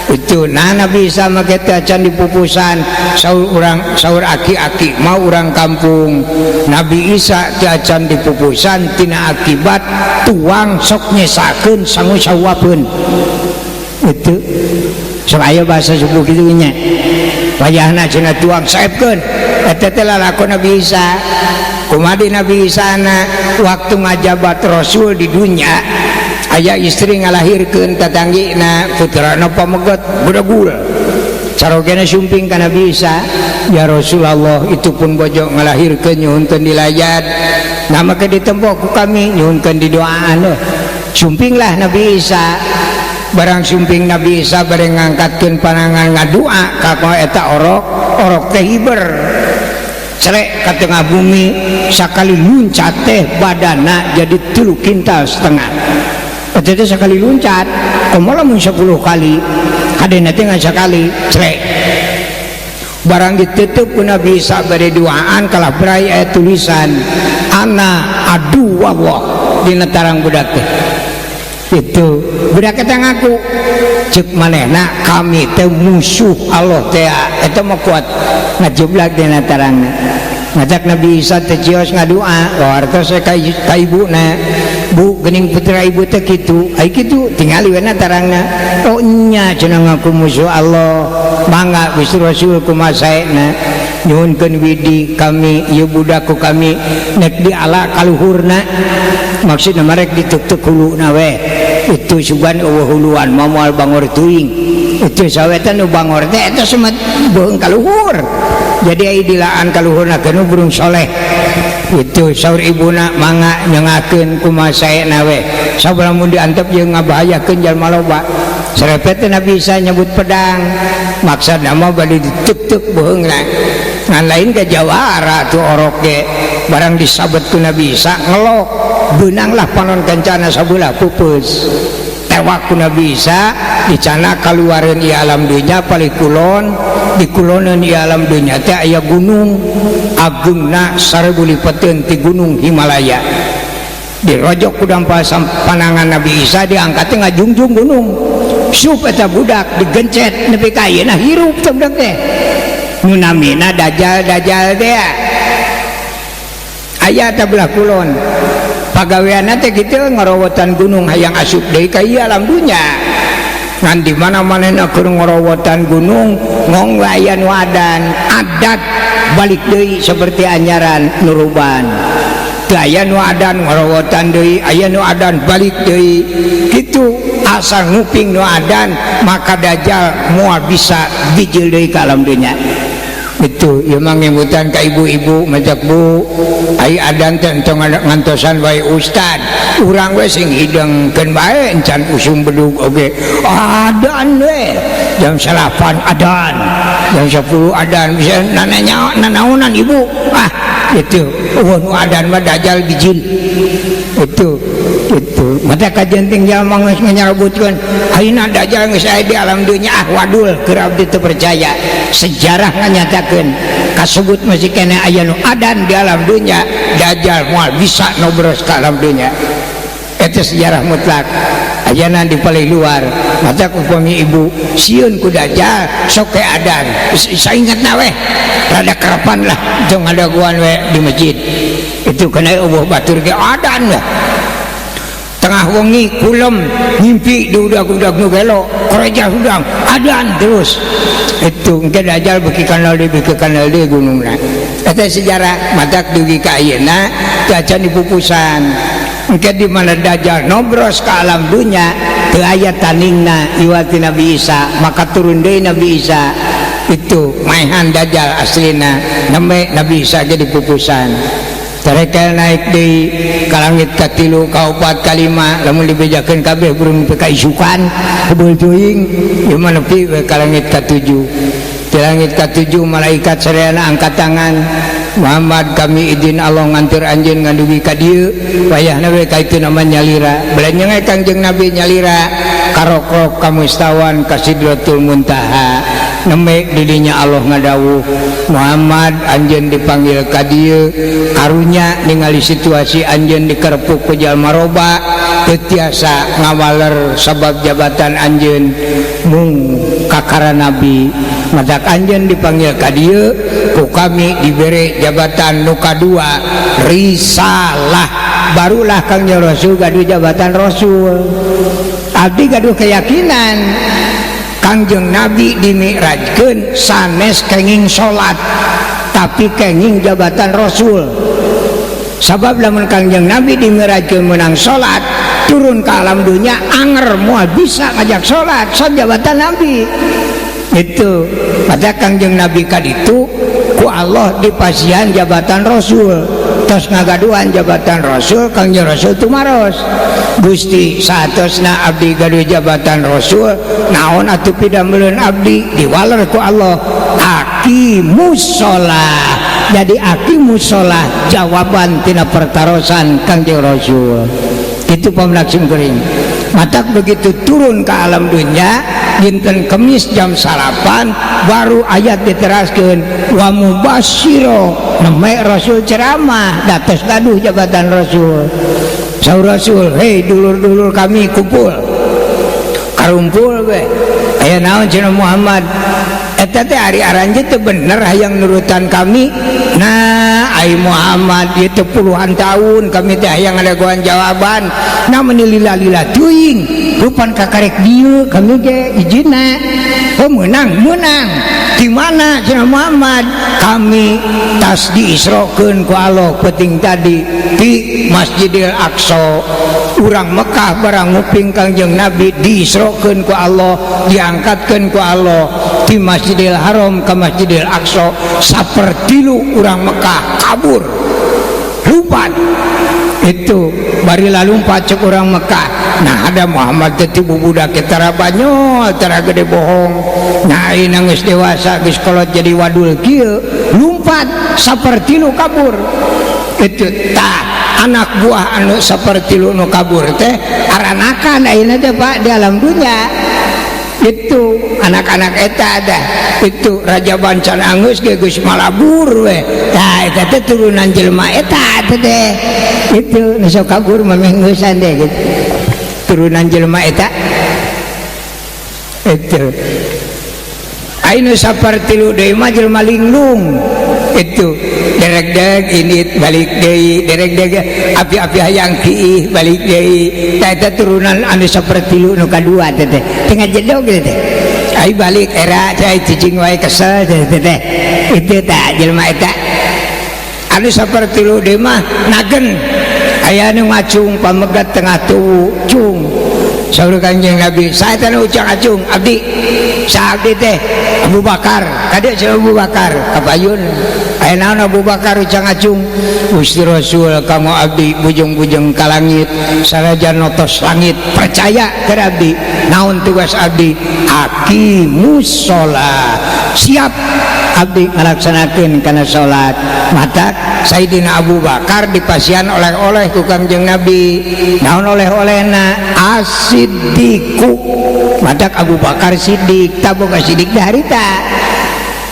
B: itu. Nah, Nabi Isa mah teu acan dipupusan. Saur urang, saur aki-aki mau urang kampung, Nabi Isa teu acan dipupusan tina akibat tuang sok nyesakeun sangu sauapeun. Itu sok aya bahasa suku kitu nya, wayahna cenah tuang saepkeun. Eta teh lalakon Nabi Isa. Kumaha Nabi Isa na waktu ngajabat Rasul di dunia, aya istri ngalahirkeun tatanggina, putrana pameget bedegul. Carogena sumping ka Nabi Isa, "Ya Rasulullah, itu pun bojo ngalahirkeun, nyuhunkeun dilayat nama ke ditempo ku kami, nyuhunkeun didoaan." Sumpinglah Nabi Isa. Barang sumping Nabi Isa bari ngangkatkeun panangan ngadua ka eta orok, orok teh hiber cerek ka tengah bumi. Sakali luncat teh badana jadi 3,5 kintal. Eta teh sakali luncat, komo lamun 10 kali, kadena teh ngan sakali cerek. Barang ditutup ku Nabi Isa bari duaan, kalah berai aya tulisan "Ana adu Allah" dina tarang budak teh. Itu budak eta ngaku, cek manehna, "Kami teh musuh Allah teh." Eta mah kuat ngajublak dina tarangna. Ngajak Nabi Isa teh cios ngadua wartos ka ibuna, "Bu, geuning putra ibu teh kitu." Ai kitu tingali we na tarangna. "Oh nya," cenah, "ngaku musuh Allah. Mangga Gusti Rasul, kumaha saena nyuhunkeun widi kami ieu budak ku kami nek diala kaluhurna?" Maksudna marek dituk-tuk huluna we itu, sugan eueuh huluan mah moal bangor teuing. Itu sawetan nu bangor teh eta semet beuheung kaluhur, jadi ai dilaan kaluhurna keun burung soleh itu. Saur ibuna, "Mangga nyengakeun, kumaha saena we, sabab lamun diantep jeung ngabahayakeun jalma loba." Serepet teh Nabi Isa nyebut pedang, maksudna mah bade dituk-tuk beuheungna, ngan lain ke jawara tuh orok ge. Barang disabet ku Nabi Isa ngelok, beunanglah panon kencana sabelah, pupus, tewak ku Nabi Isa, dicana kaluareun ieu alam dunya palih kulon. Di kuloneun ieu alam dunya teh aya gunung agengna 1000 lipeteun ti gunung Himalaya. Dirojok ku dampal panangan Nabi Isa, diangkat teh ngajungjung gunung. Sup eta budak digencet nepi ka ayeuna hirup teh budak teh, nu namina Dajjal. Dajjal teh aya teh belah kulon, pagaweanna teh kitu, ngorowotan gunung hayang asup deui ka ieu alam dunya. Ngan di mana manehna keur ngorowotan gunung, ngong aya nu adan, adat balik deui seperti anyaran nuruban. Teu aya nu adan ngorowotan deui, aya nu adan balik deui. Kitu asal nguping nu adan maka dajjal moal bisa bijil deui ka alam dunya. Itu ieu mah ngemutan ka ibu-ibu majak bu ai adan teh entong ngantosan wae ustad urang we sing hidengkeun bae encan usum bedug oge adan we jam 9 adan jam 10 adan bisa nananya nanaonan ibu ah itu eueuh nu adan mah dajjal bijil itu mata kajenting jalma geus nganyarobutkeun ayeuna dajjal geus aya di alam dunya ah wadul keur abdi teu percaya. Sejarah nganyatakeun kasebut masih keneh aya nu adan di alam dunya dajjal moal bisa nobros ka alam dunya. Eta sejarah mutlak ayana di paling luar. Mata upami ibu sieun ku dajjal sok ke adan saingatna weh rada kerepan lah tong ngadaguan we di masjid itu kena eueuh batur ge adan lah. Tengah wengi kulem ngimpi di udag-udag nu gelo koreja hudang adan terus itu engke dajjal beuki kanal deui beuki kanal deui gunungna. Eta sejarah matak dugi ka ayeuna teu acan dipupusan. Engke di mana dajjal nobros ka alam dunya teu aya taningna iwati Nabi Isa maka turun deui Nabi Isa itu maehan dajjal aslina nembe Nabi Isa ge dipupusan. Tarekel naik di ka langit katilu kaopat kalima lamun dibejakeun kabeh burung nepi ka isukan heubeul teuing ieu mah nepi we ka langit katujuh. Di langit katujuh malaikat sadayana angkat tangan Muhammad kami izin Allah nganteur anjeun ngandugi ka dieu wayahna we ka itu nama nyalira belanjang Kangjeng Nabi nyalira karokrok ka mustawan ka Sidratul Muntaha nembe didinya Allah ngadawuh Muhammad anjeun dipanggil ka dieu karunya ningali situasi anjeun dikerpuk ku jalma roba teu tiasa ngawaler sabab jabatan anjeun mung kakara nabi matak anjeun dipanggil ka dieu ku kami dibere jabatan nu kadua risalah barulah Kangjeng Rasul gaduh jabatan Rasul. Abdi gaduh keyakinan Kangjeng Nabi dimi'rajkeun sanes kenging salat tapi kenging jabatan Rasul. Sabab lamun Kangjeng Nabi dimi'rajkeun menang salat turun ke alam dunia anger moal bisa ngajak salat sa jabatan Nabi. Itu pada Kangjeng Nabi kaditu ku Allah dipasihan jabatan Rasul tos ngagaduhan jabatan Rasul Kangjeng Rasul tumaros Gusti saatosna abdi gaduh jabatan Rasul naon atuh pidameleun abdi diwaler ku Allah aqimus shalah. Jadi aqimus shalah jawaban tina pertarosan Kangjeng Rasul. Itu pamlak sim kuring. Matak begitu turun ke alam dunia dinten Kemis jam 9 baru ayat diteraskeun wa mubasyiro nembe Rasul ceramah datos gaduh jabatan Rasul. Saur Rasul, hei dulur-dulur kami kumpul. Karumpul we. Aya naon cenah Muhammad? Eta teh ari aranjeun teu bener hayang nurutan kami. Nah, ai Muhammad ieu teh puluhan tahun kami teh hayang ngadagoan jawaban. Nah meuni lila-lila teuing, rupan kakarek dieu kami ge ijinna. Oh meunang, meunang. Di mana cenah Muhammad? Kami tas diisrokeun ku Allah peuting tadi di Masjidil Aqsa. Urang Mekah barang nguping Kangjeng Nabi diisrokeun ku Allah, diangkatkeun ku Allah di Masjidil Haram ke Masjidil Aqsa sapertilu urang Mekah kabur. Lumpat. Itu bari lalumpat cek urang Mekah. Nah ada Muhammad teh ti bubudak tara banyol, tara gede bohong. Nah ayeuna geus dewasa geus kolot jadi wadul kieu, lumpat sapertilu kabur. Itu tah anak buah anu sapertilu nu kabur teh aranakan ayeuna teh Pak di alam dunia. Itu anak-anak eta ada itu Raja Bancan Angus ge geus malabur we. Tah eta teh turunan jelema eta teh. Itu nu sok kabur mah geusan deh gitu. Turunan jelema eta. Itu ayeuna sapertilu deui mah jelema linglung. Itu derek-derek ini balik deui, derek-derek api-api hayang kiih balik deui. Tah eta turunan anu sapertilu nu kadua teh teh. Tengah jedog teh teh. Ai balik era cai cicing wae kesel teh teh. Itu tah jelema eta. Anu sapertilu deui mah nagen aya nu ngacung pamegat tengah tuwu cung. Saur Kanjeng Nabi, saha teh nu ucang acung? Abdi. Saha abdi teh? Abu Bakar. Kadieu cenah Abu Bakar kapayun. Aya naon Abu Bakar ucang acung? Gusti Rasul kanggo abdi bujeng-bujeng ka langit sanajan notos langit percaya ke abdi. Naon tugas abdi? Aqimus sholat. Siap abdi ngalaksanakeun kana salat. Matak Sayyidina Abu Bakar dipasihan oleh-oleh ku Kangjeng Nabi. Naon oleh-olehna? As-siddiqu. Matak Abu Bakar Siddiq, taboga Siddiq teh harita.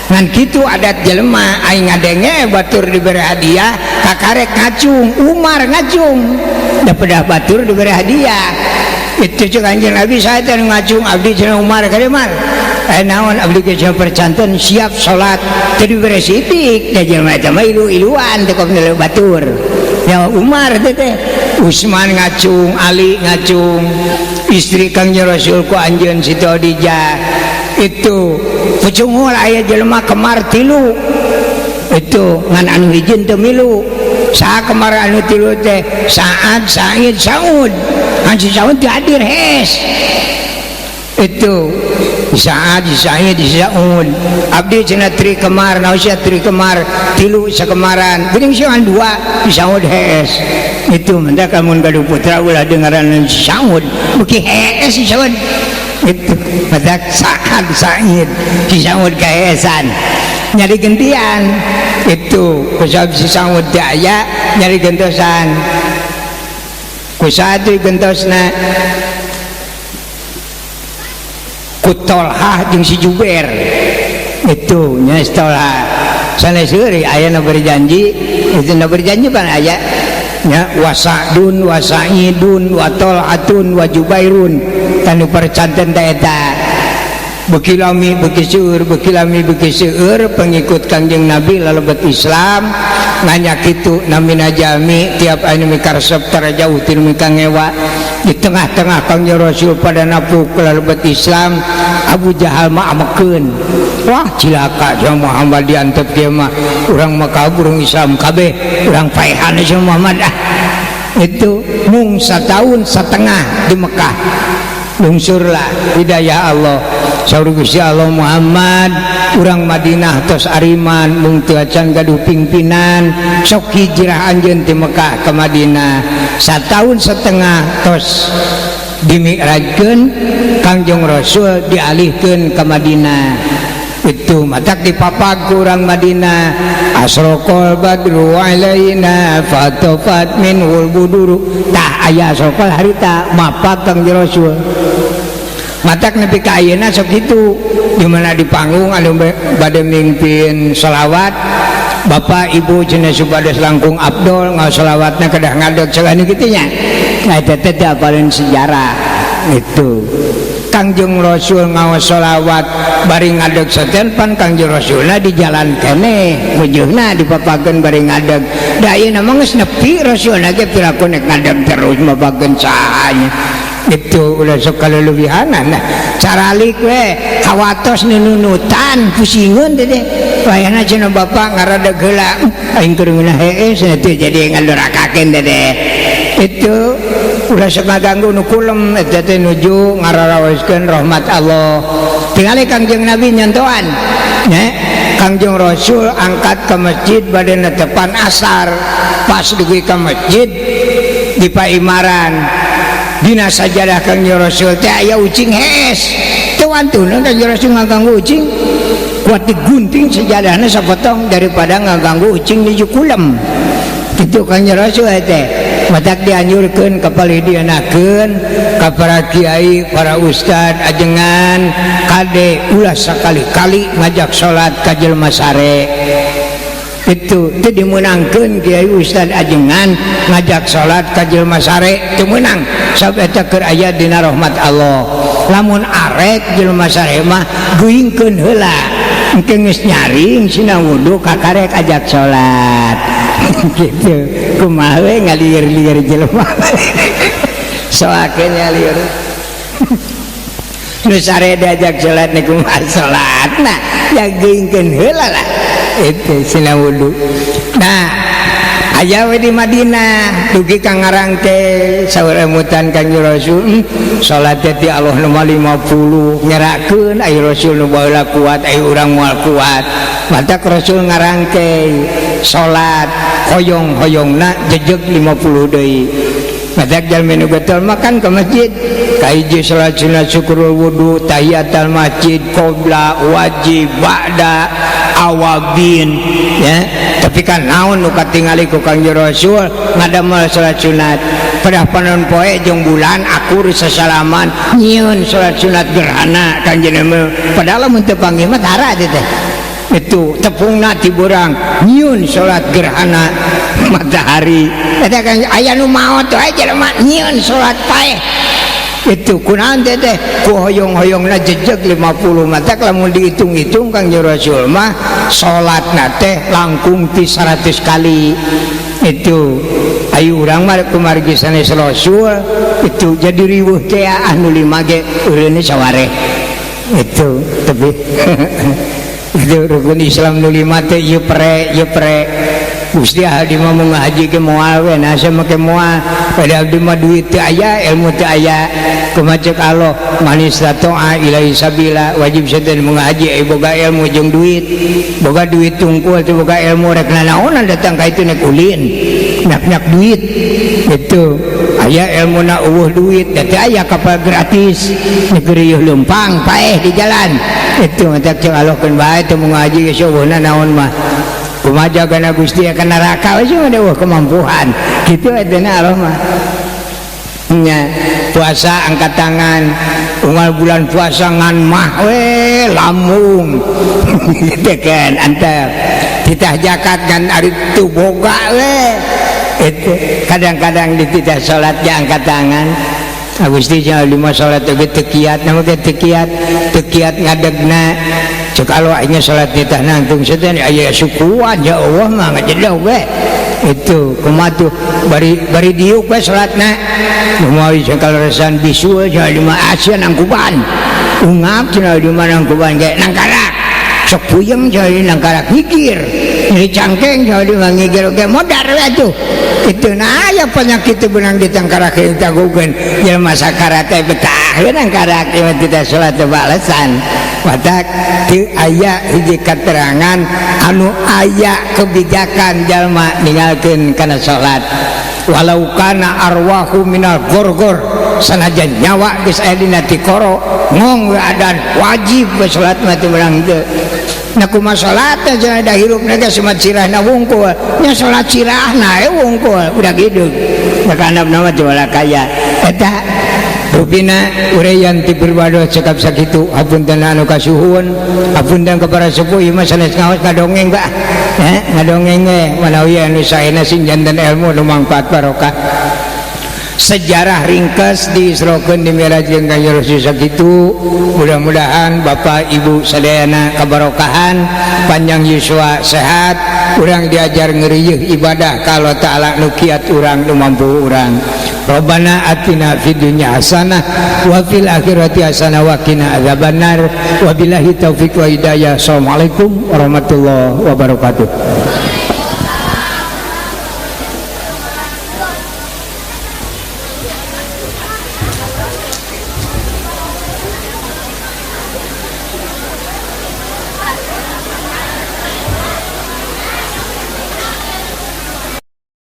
B: Ngan kitu adat jelema aing ngadenge batur diberi hadiah kakarek ngacung. Umar ngacung da pedah batur diberi hadiah. Itu cek Kanjeng Nabi, saha teh nu ngacung? Abdi cenah Umar. Kade Umar? Naon abdi ge cenah percanten siap salat teu dibere sidik da jelema eta mah ilu-iluan teh kok batur. Ya Umar teh teh. Usman ngacung, Ali ngacung, istri Kangjeng Rasul ku anjeun Siti Khadijah. Itu pucungul aya jelema kemar tilu itu ngan anu hiji teu milu. Saha kemar anu tilu teh? Sa'ad, Sa'id, Saud. Ngan si Saud teu hadir hes. Itu Sa'ad, Sa'id, Saud. Abdi cenah tri kemar, naon sia tri kemar? Tilu sakemaran. Geuning sia ngan dua, si Saud hes. Itu mendak lamun gaduh putra ulah dengaran si Saud. Beuki hees si Saud. Itu matak Sa'ad, Sa'id, si Saud kaheesan. Nyari gentian. Itu kusabab si Saud teu aya nyari gentosan. Kusaha teh gentosna? Ku Tolhah jeung si Jubair. Itu nya si Tolhah. Sanes heureuy aya nu berjanji, itu nu berjanji pan aya nya wasadun wasaidun wa tolhatun wa jubairun. Tanu percanten teh eta. Beuki lami beuki seueur, beuki lami beuki seueur pengikut Kangjeng Nabi lalebet Islam nanya kitu namina jami tiap anu mikaresep tara jauh ti nu mikangewa. Di tengah-tengah Kangjeng Rasul pada napuk lalebet Islam, Abu Jahal mah amekeun. Wah cilaka sia Muhammad diantep kieu mah, urang mah kabur Islam kabeh, urang paehan sia Muhammad ah. Itu mung satahun setengah di Mekah lungsurlah hidayah Allah. Saur Gusti Allah Muhammad urang Madinah tos ariman mung teu acan gaduh pimpinan, sok hijrah anjeun ti Mekah ke Madinah. Satahun setengah tos dimi'rajkeun Kangjeng Rasul dialihkeun ke Madinah. Itu matak dipapag ku urang Madinah asraqal badru alaina fatafat minhul buduru. Tah aya asraqal harita mapag Kangjeng Rasul. Matak nepi ka ayeuna sok kitu di mana di panggung anu bade mimpin selawat bapak ibu cenah supados langkung abdol ngaos selawatna kedah ngadeg sagani kitu nya. Nah eta teh teu apaleun sejarah itu. Kangjeng Rasul ngaos selawat bari ngadeg seten pan Kangjeng Rasulna di jalan keneh wujuhna dipapakeun bari ngadeg. Da ayeuna mah geus nepi Rasulna ge piraku nek ngadeg terus mapakeun saha nya. Itu ulah sok kaleulebihanan. Nah caralik we kawatos nununutan pusingeun teh teh. Wayahna cenah bapak ngaradeg heula aing keur ngeunah hees cenah teh jadi ngadorakakeun teh teh. Itu ulah sok ngaganggu nu kulem eta teh nuju ngararaoskeun rahmat Allah. Tingali Kangjeng Nabi nyantoan nya. Kangjeng Rasul angkat ke masjid bade netepan asar. Pas dugi ka masjid di paimaran dina sajadah Kangjeng Rasul teh aya ucing hees. Teu wantuna Kangjeng Rasul ngaganggu ucing, kuat digunting sejadahna sapotong daripada ngaganggu ucing di kulem. Itu Kangjeng Rasul teh matak dianjurkeun ka palidienakeun ka para kiai, para ustad ajengan kade ulah sakali-kali ngajak salat ka jelema sare. Itu teu dimeunangkeun kiai ustad ajengan ngajak salat ka jelema sare teu meunang sabab eta keur aya dina rahmat Allah. Lamun arek jelema sare mah geuingkeun heula engke geus nyaring sina wudu kakarek ajak salat. Gitu kumaha we ngalieur-lieur jelema soakeun ngalieur nu sare diajak salat niku kumaha salatna ya geuingkeun heula lah itu sina wudu. Nah Aya we di Madinah dugi ka ngarangke saur emutan Kangjeng Rasul, salat teh ti Allah nu 50 nyerakeun ai Rasul nu baheula kuat, ai urang moal kuat. Matak Rasul ngarangke salat hoyong-hoyongna jejeg 50 deui. Matak jalmi nu getol makan ke masjid kahiji salat sunat syukurul wudu, tahiyatul masjid, qobla, wajib, ba'da, awabin ya. Tapi kan naon nu katingali ku Kangjeng Rasul ngadamel salat sunat pada panon poe jeung bulan akur sasalaman nyieun salat sunat gerhana Kangjeng. Padahal mun teu panggih mah tara teh itu tepungna ti burang nyieun salat gerhana matahari. Eta kan aya nu maot wae jelema nyieun salat paeh itu kunaon teh teh ku hoyong-hoyongna jejeg 50. Matak lamun dihitung-hitung Kangjeng Rasul mah salatna teh langkung ti 100 kali itu. Ayo urang mah kumargi sanes Rasul itu jadi riweuh teh anu lima ge eureunna sawareh itu. Tapi itu rukun Islam nu lima teh ieu pre ieu pre. Gusti, abdi mah mau ngahaji ke moal we, nah saya make moal pada abdi mah duit teu aya, ilmu teu aya. Kumaha cek Allah? Man istata'a ilaihi sabila. Wajib sedan mengaji ai boga ilmu jeung duit. Boga duit tungkul teu boga ilmu rek nanaonan datang ka itu? Nek ulin nyak-nyak duit itu. Aya ilmu na eueuh duit da teu aya kapal gratis, negeri leumpang paeh di jalan itu. Matak cek Allah keun bae teu ngaji geus eueuhna naon mah. Kumaha jagana Gusti ka neraka we mah eueuh kemampuan kitu eta na Allah mah nya. Puasa angkat tangan, unggal bulan puasa ngan mah we lambung gitu kan. Antep titah zakat kan ari teu boga we itu. Kadang-kadang di titah salat ge angkat tangan, Gusti, jangan lima salat oge teu kiat nama ge teu kiat, teu kiat ngadegna. Cek Allah aing salat titah nangtung setan aya sukuan, ya Allah mah ngajedog we itu. Kumaha tuh bari bari diuk we salatna lumawi sakaleresan bisu cenah lima Asia nangkuban ungap cenah di mana nangkuban ge nangkarak sok puyeng cenah nangkarak ngigir nyeri cangkeng cenah di ngigir oge modar we atuh itu. Nah, aya penyakit teu beunang ditangkarak ditanggukeun jelema sakarat teh betah we nangkarak ieu tidak salat teu balesan. Matak teu aya hiji keterangan anu aya kebijakan jalma ninggalkeun kana salat. Walau kana arwahu minal gorgor, sanajan nyawa geus aya dina tikoro ngong we adan wajib we salat mah teu meunang teu. Nah, kumaha salat teh cenah da hirupna ge sumat sirahna wungkul nya salat sirahna we wungkul udah gitu. Maka handapna mah teu kaya eta rupina uraian ti berbado cekap sakitu. Hapunten anu kasuhun, hapunten kepada sepuh. Ieu mah sanes ngaos, ngadongeng Pak eh ngadongeng we manawi anu saena sing janten ilmu nu mangfaat barokah. Sejarah ringkas diisrokeun di Mi'raj jeung Kangjeng Rasul sakitu. Mudah-mudahan Bapak Ibu sadayana kabarokahan, panjang yuswa, sehat. Urang diajar ngerieuh ibadah ka Allah Ta'ala nu kiat urang nu mampu urang. Rabbana atina fid dunya hasanah wa fil akhirati hasanah wa qina adzabannar. Wabillahi taufik wa hidayah. Assalamualaikum warahmatullahi wabarakatuh.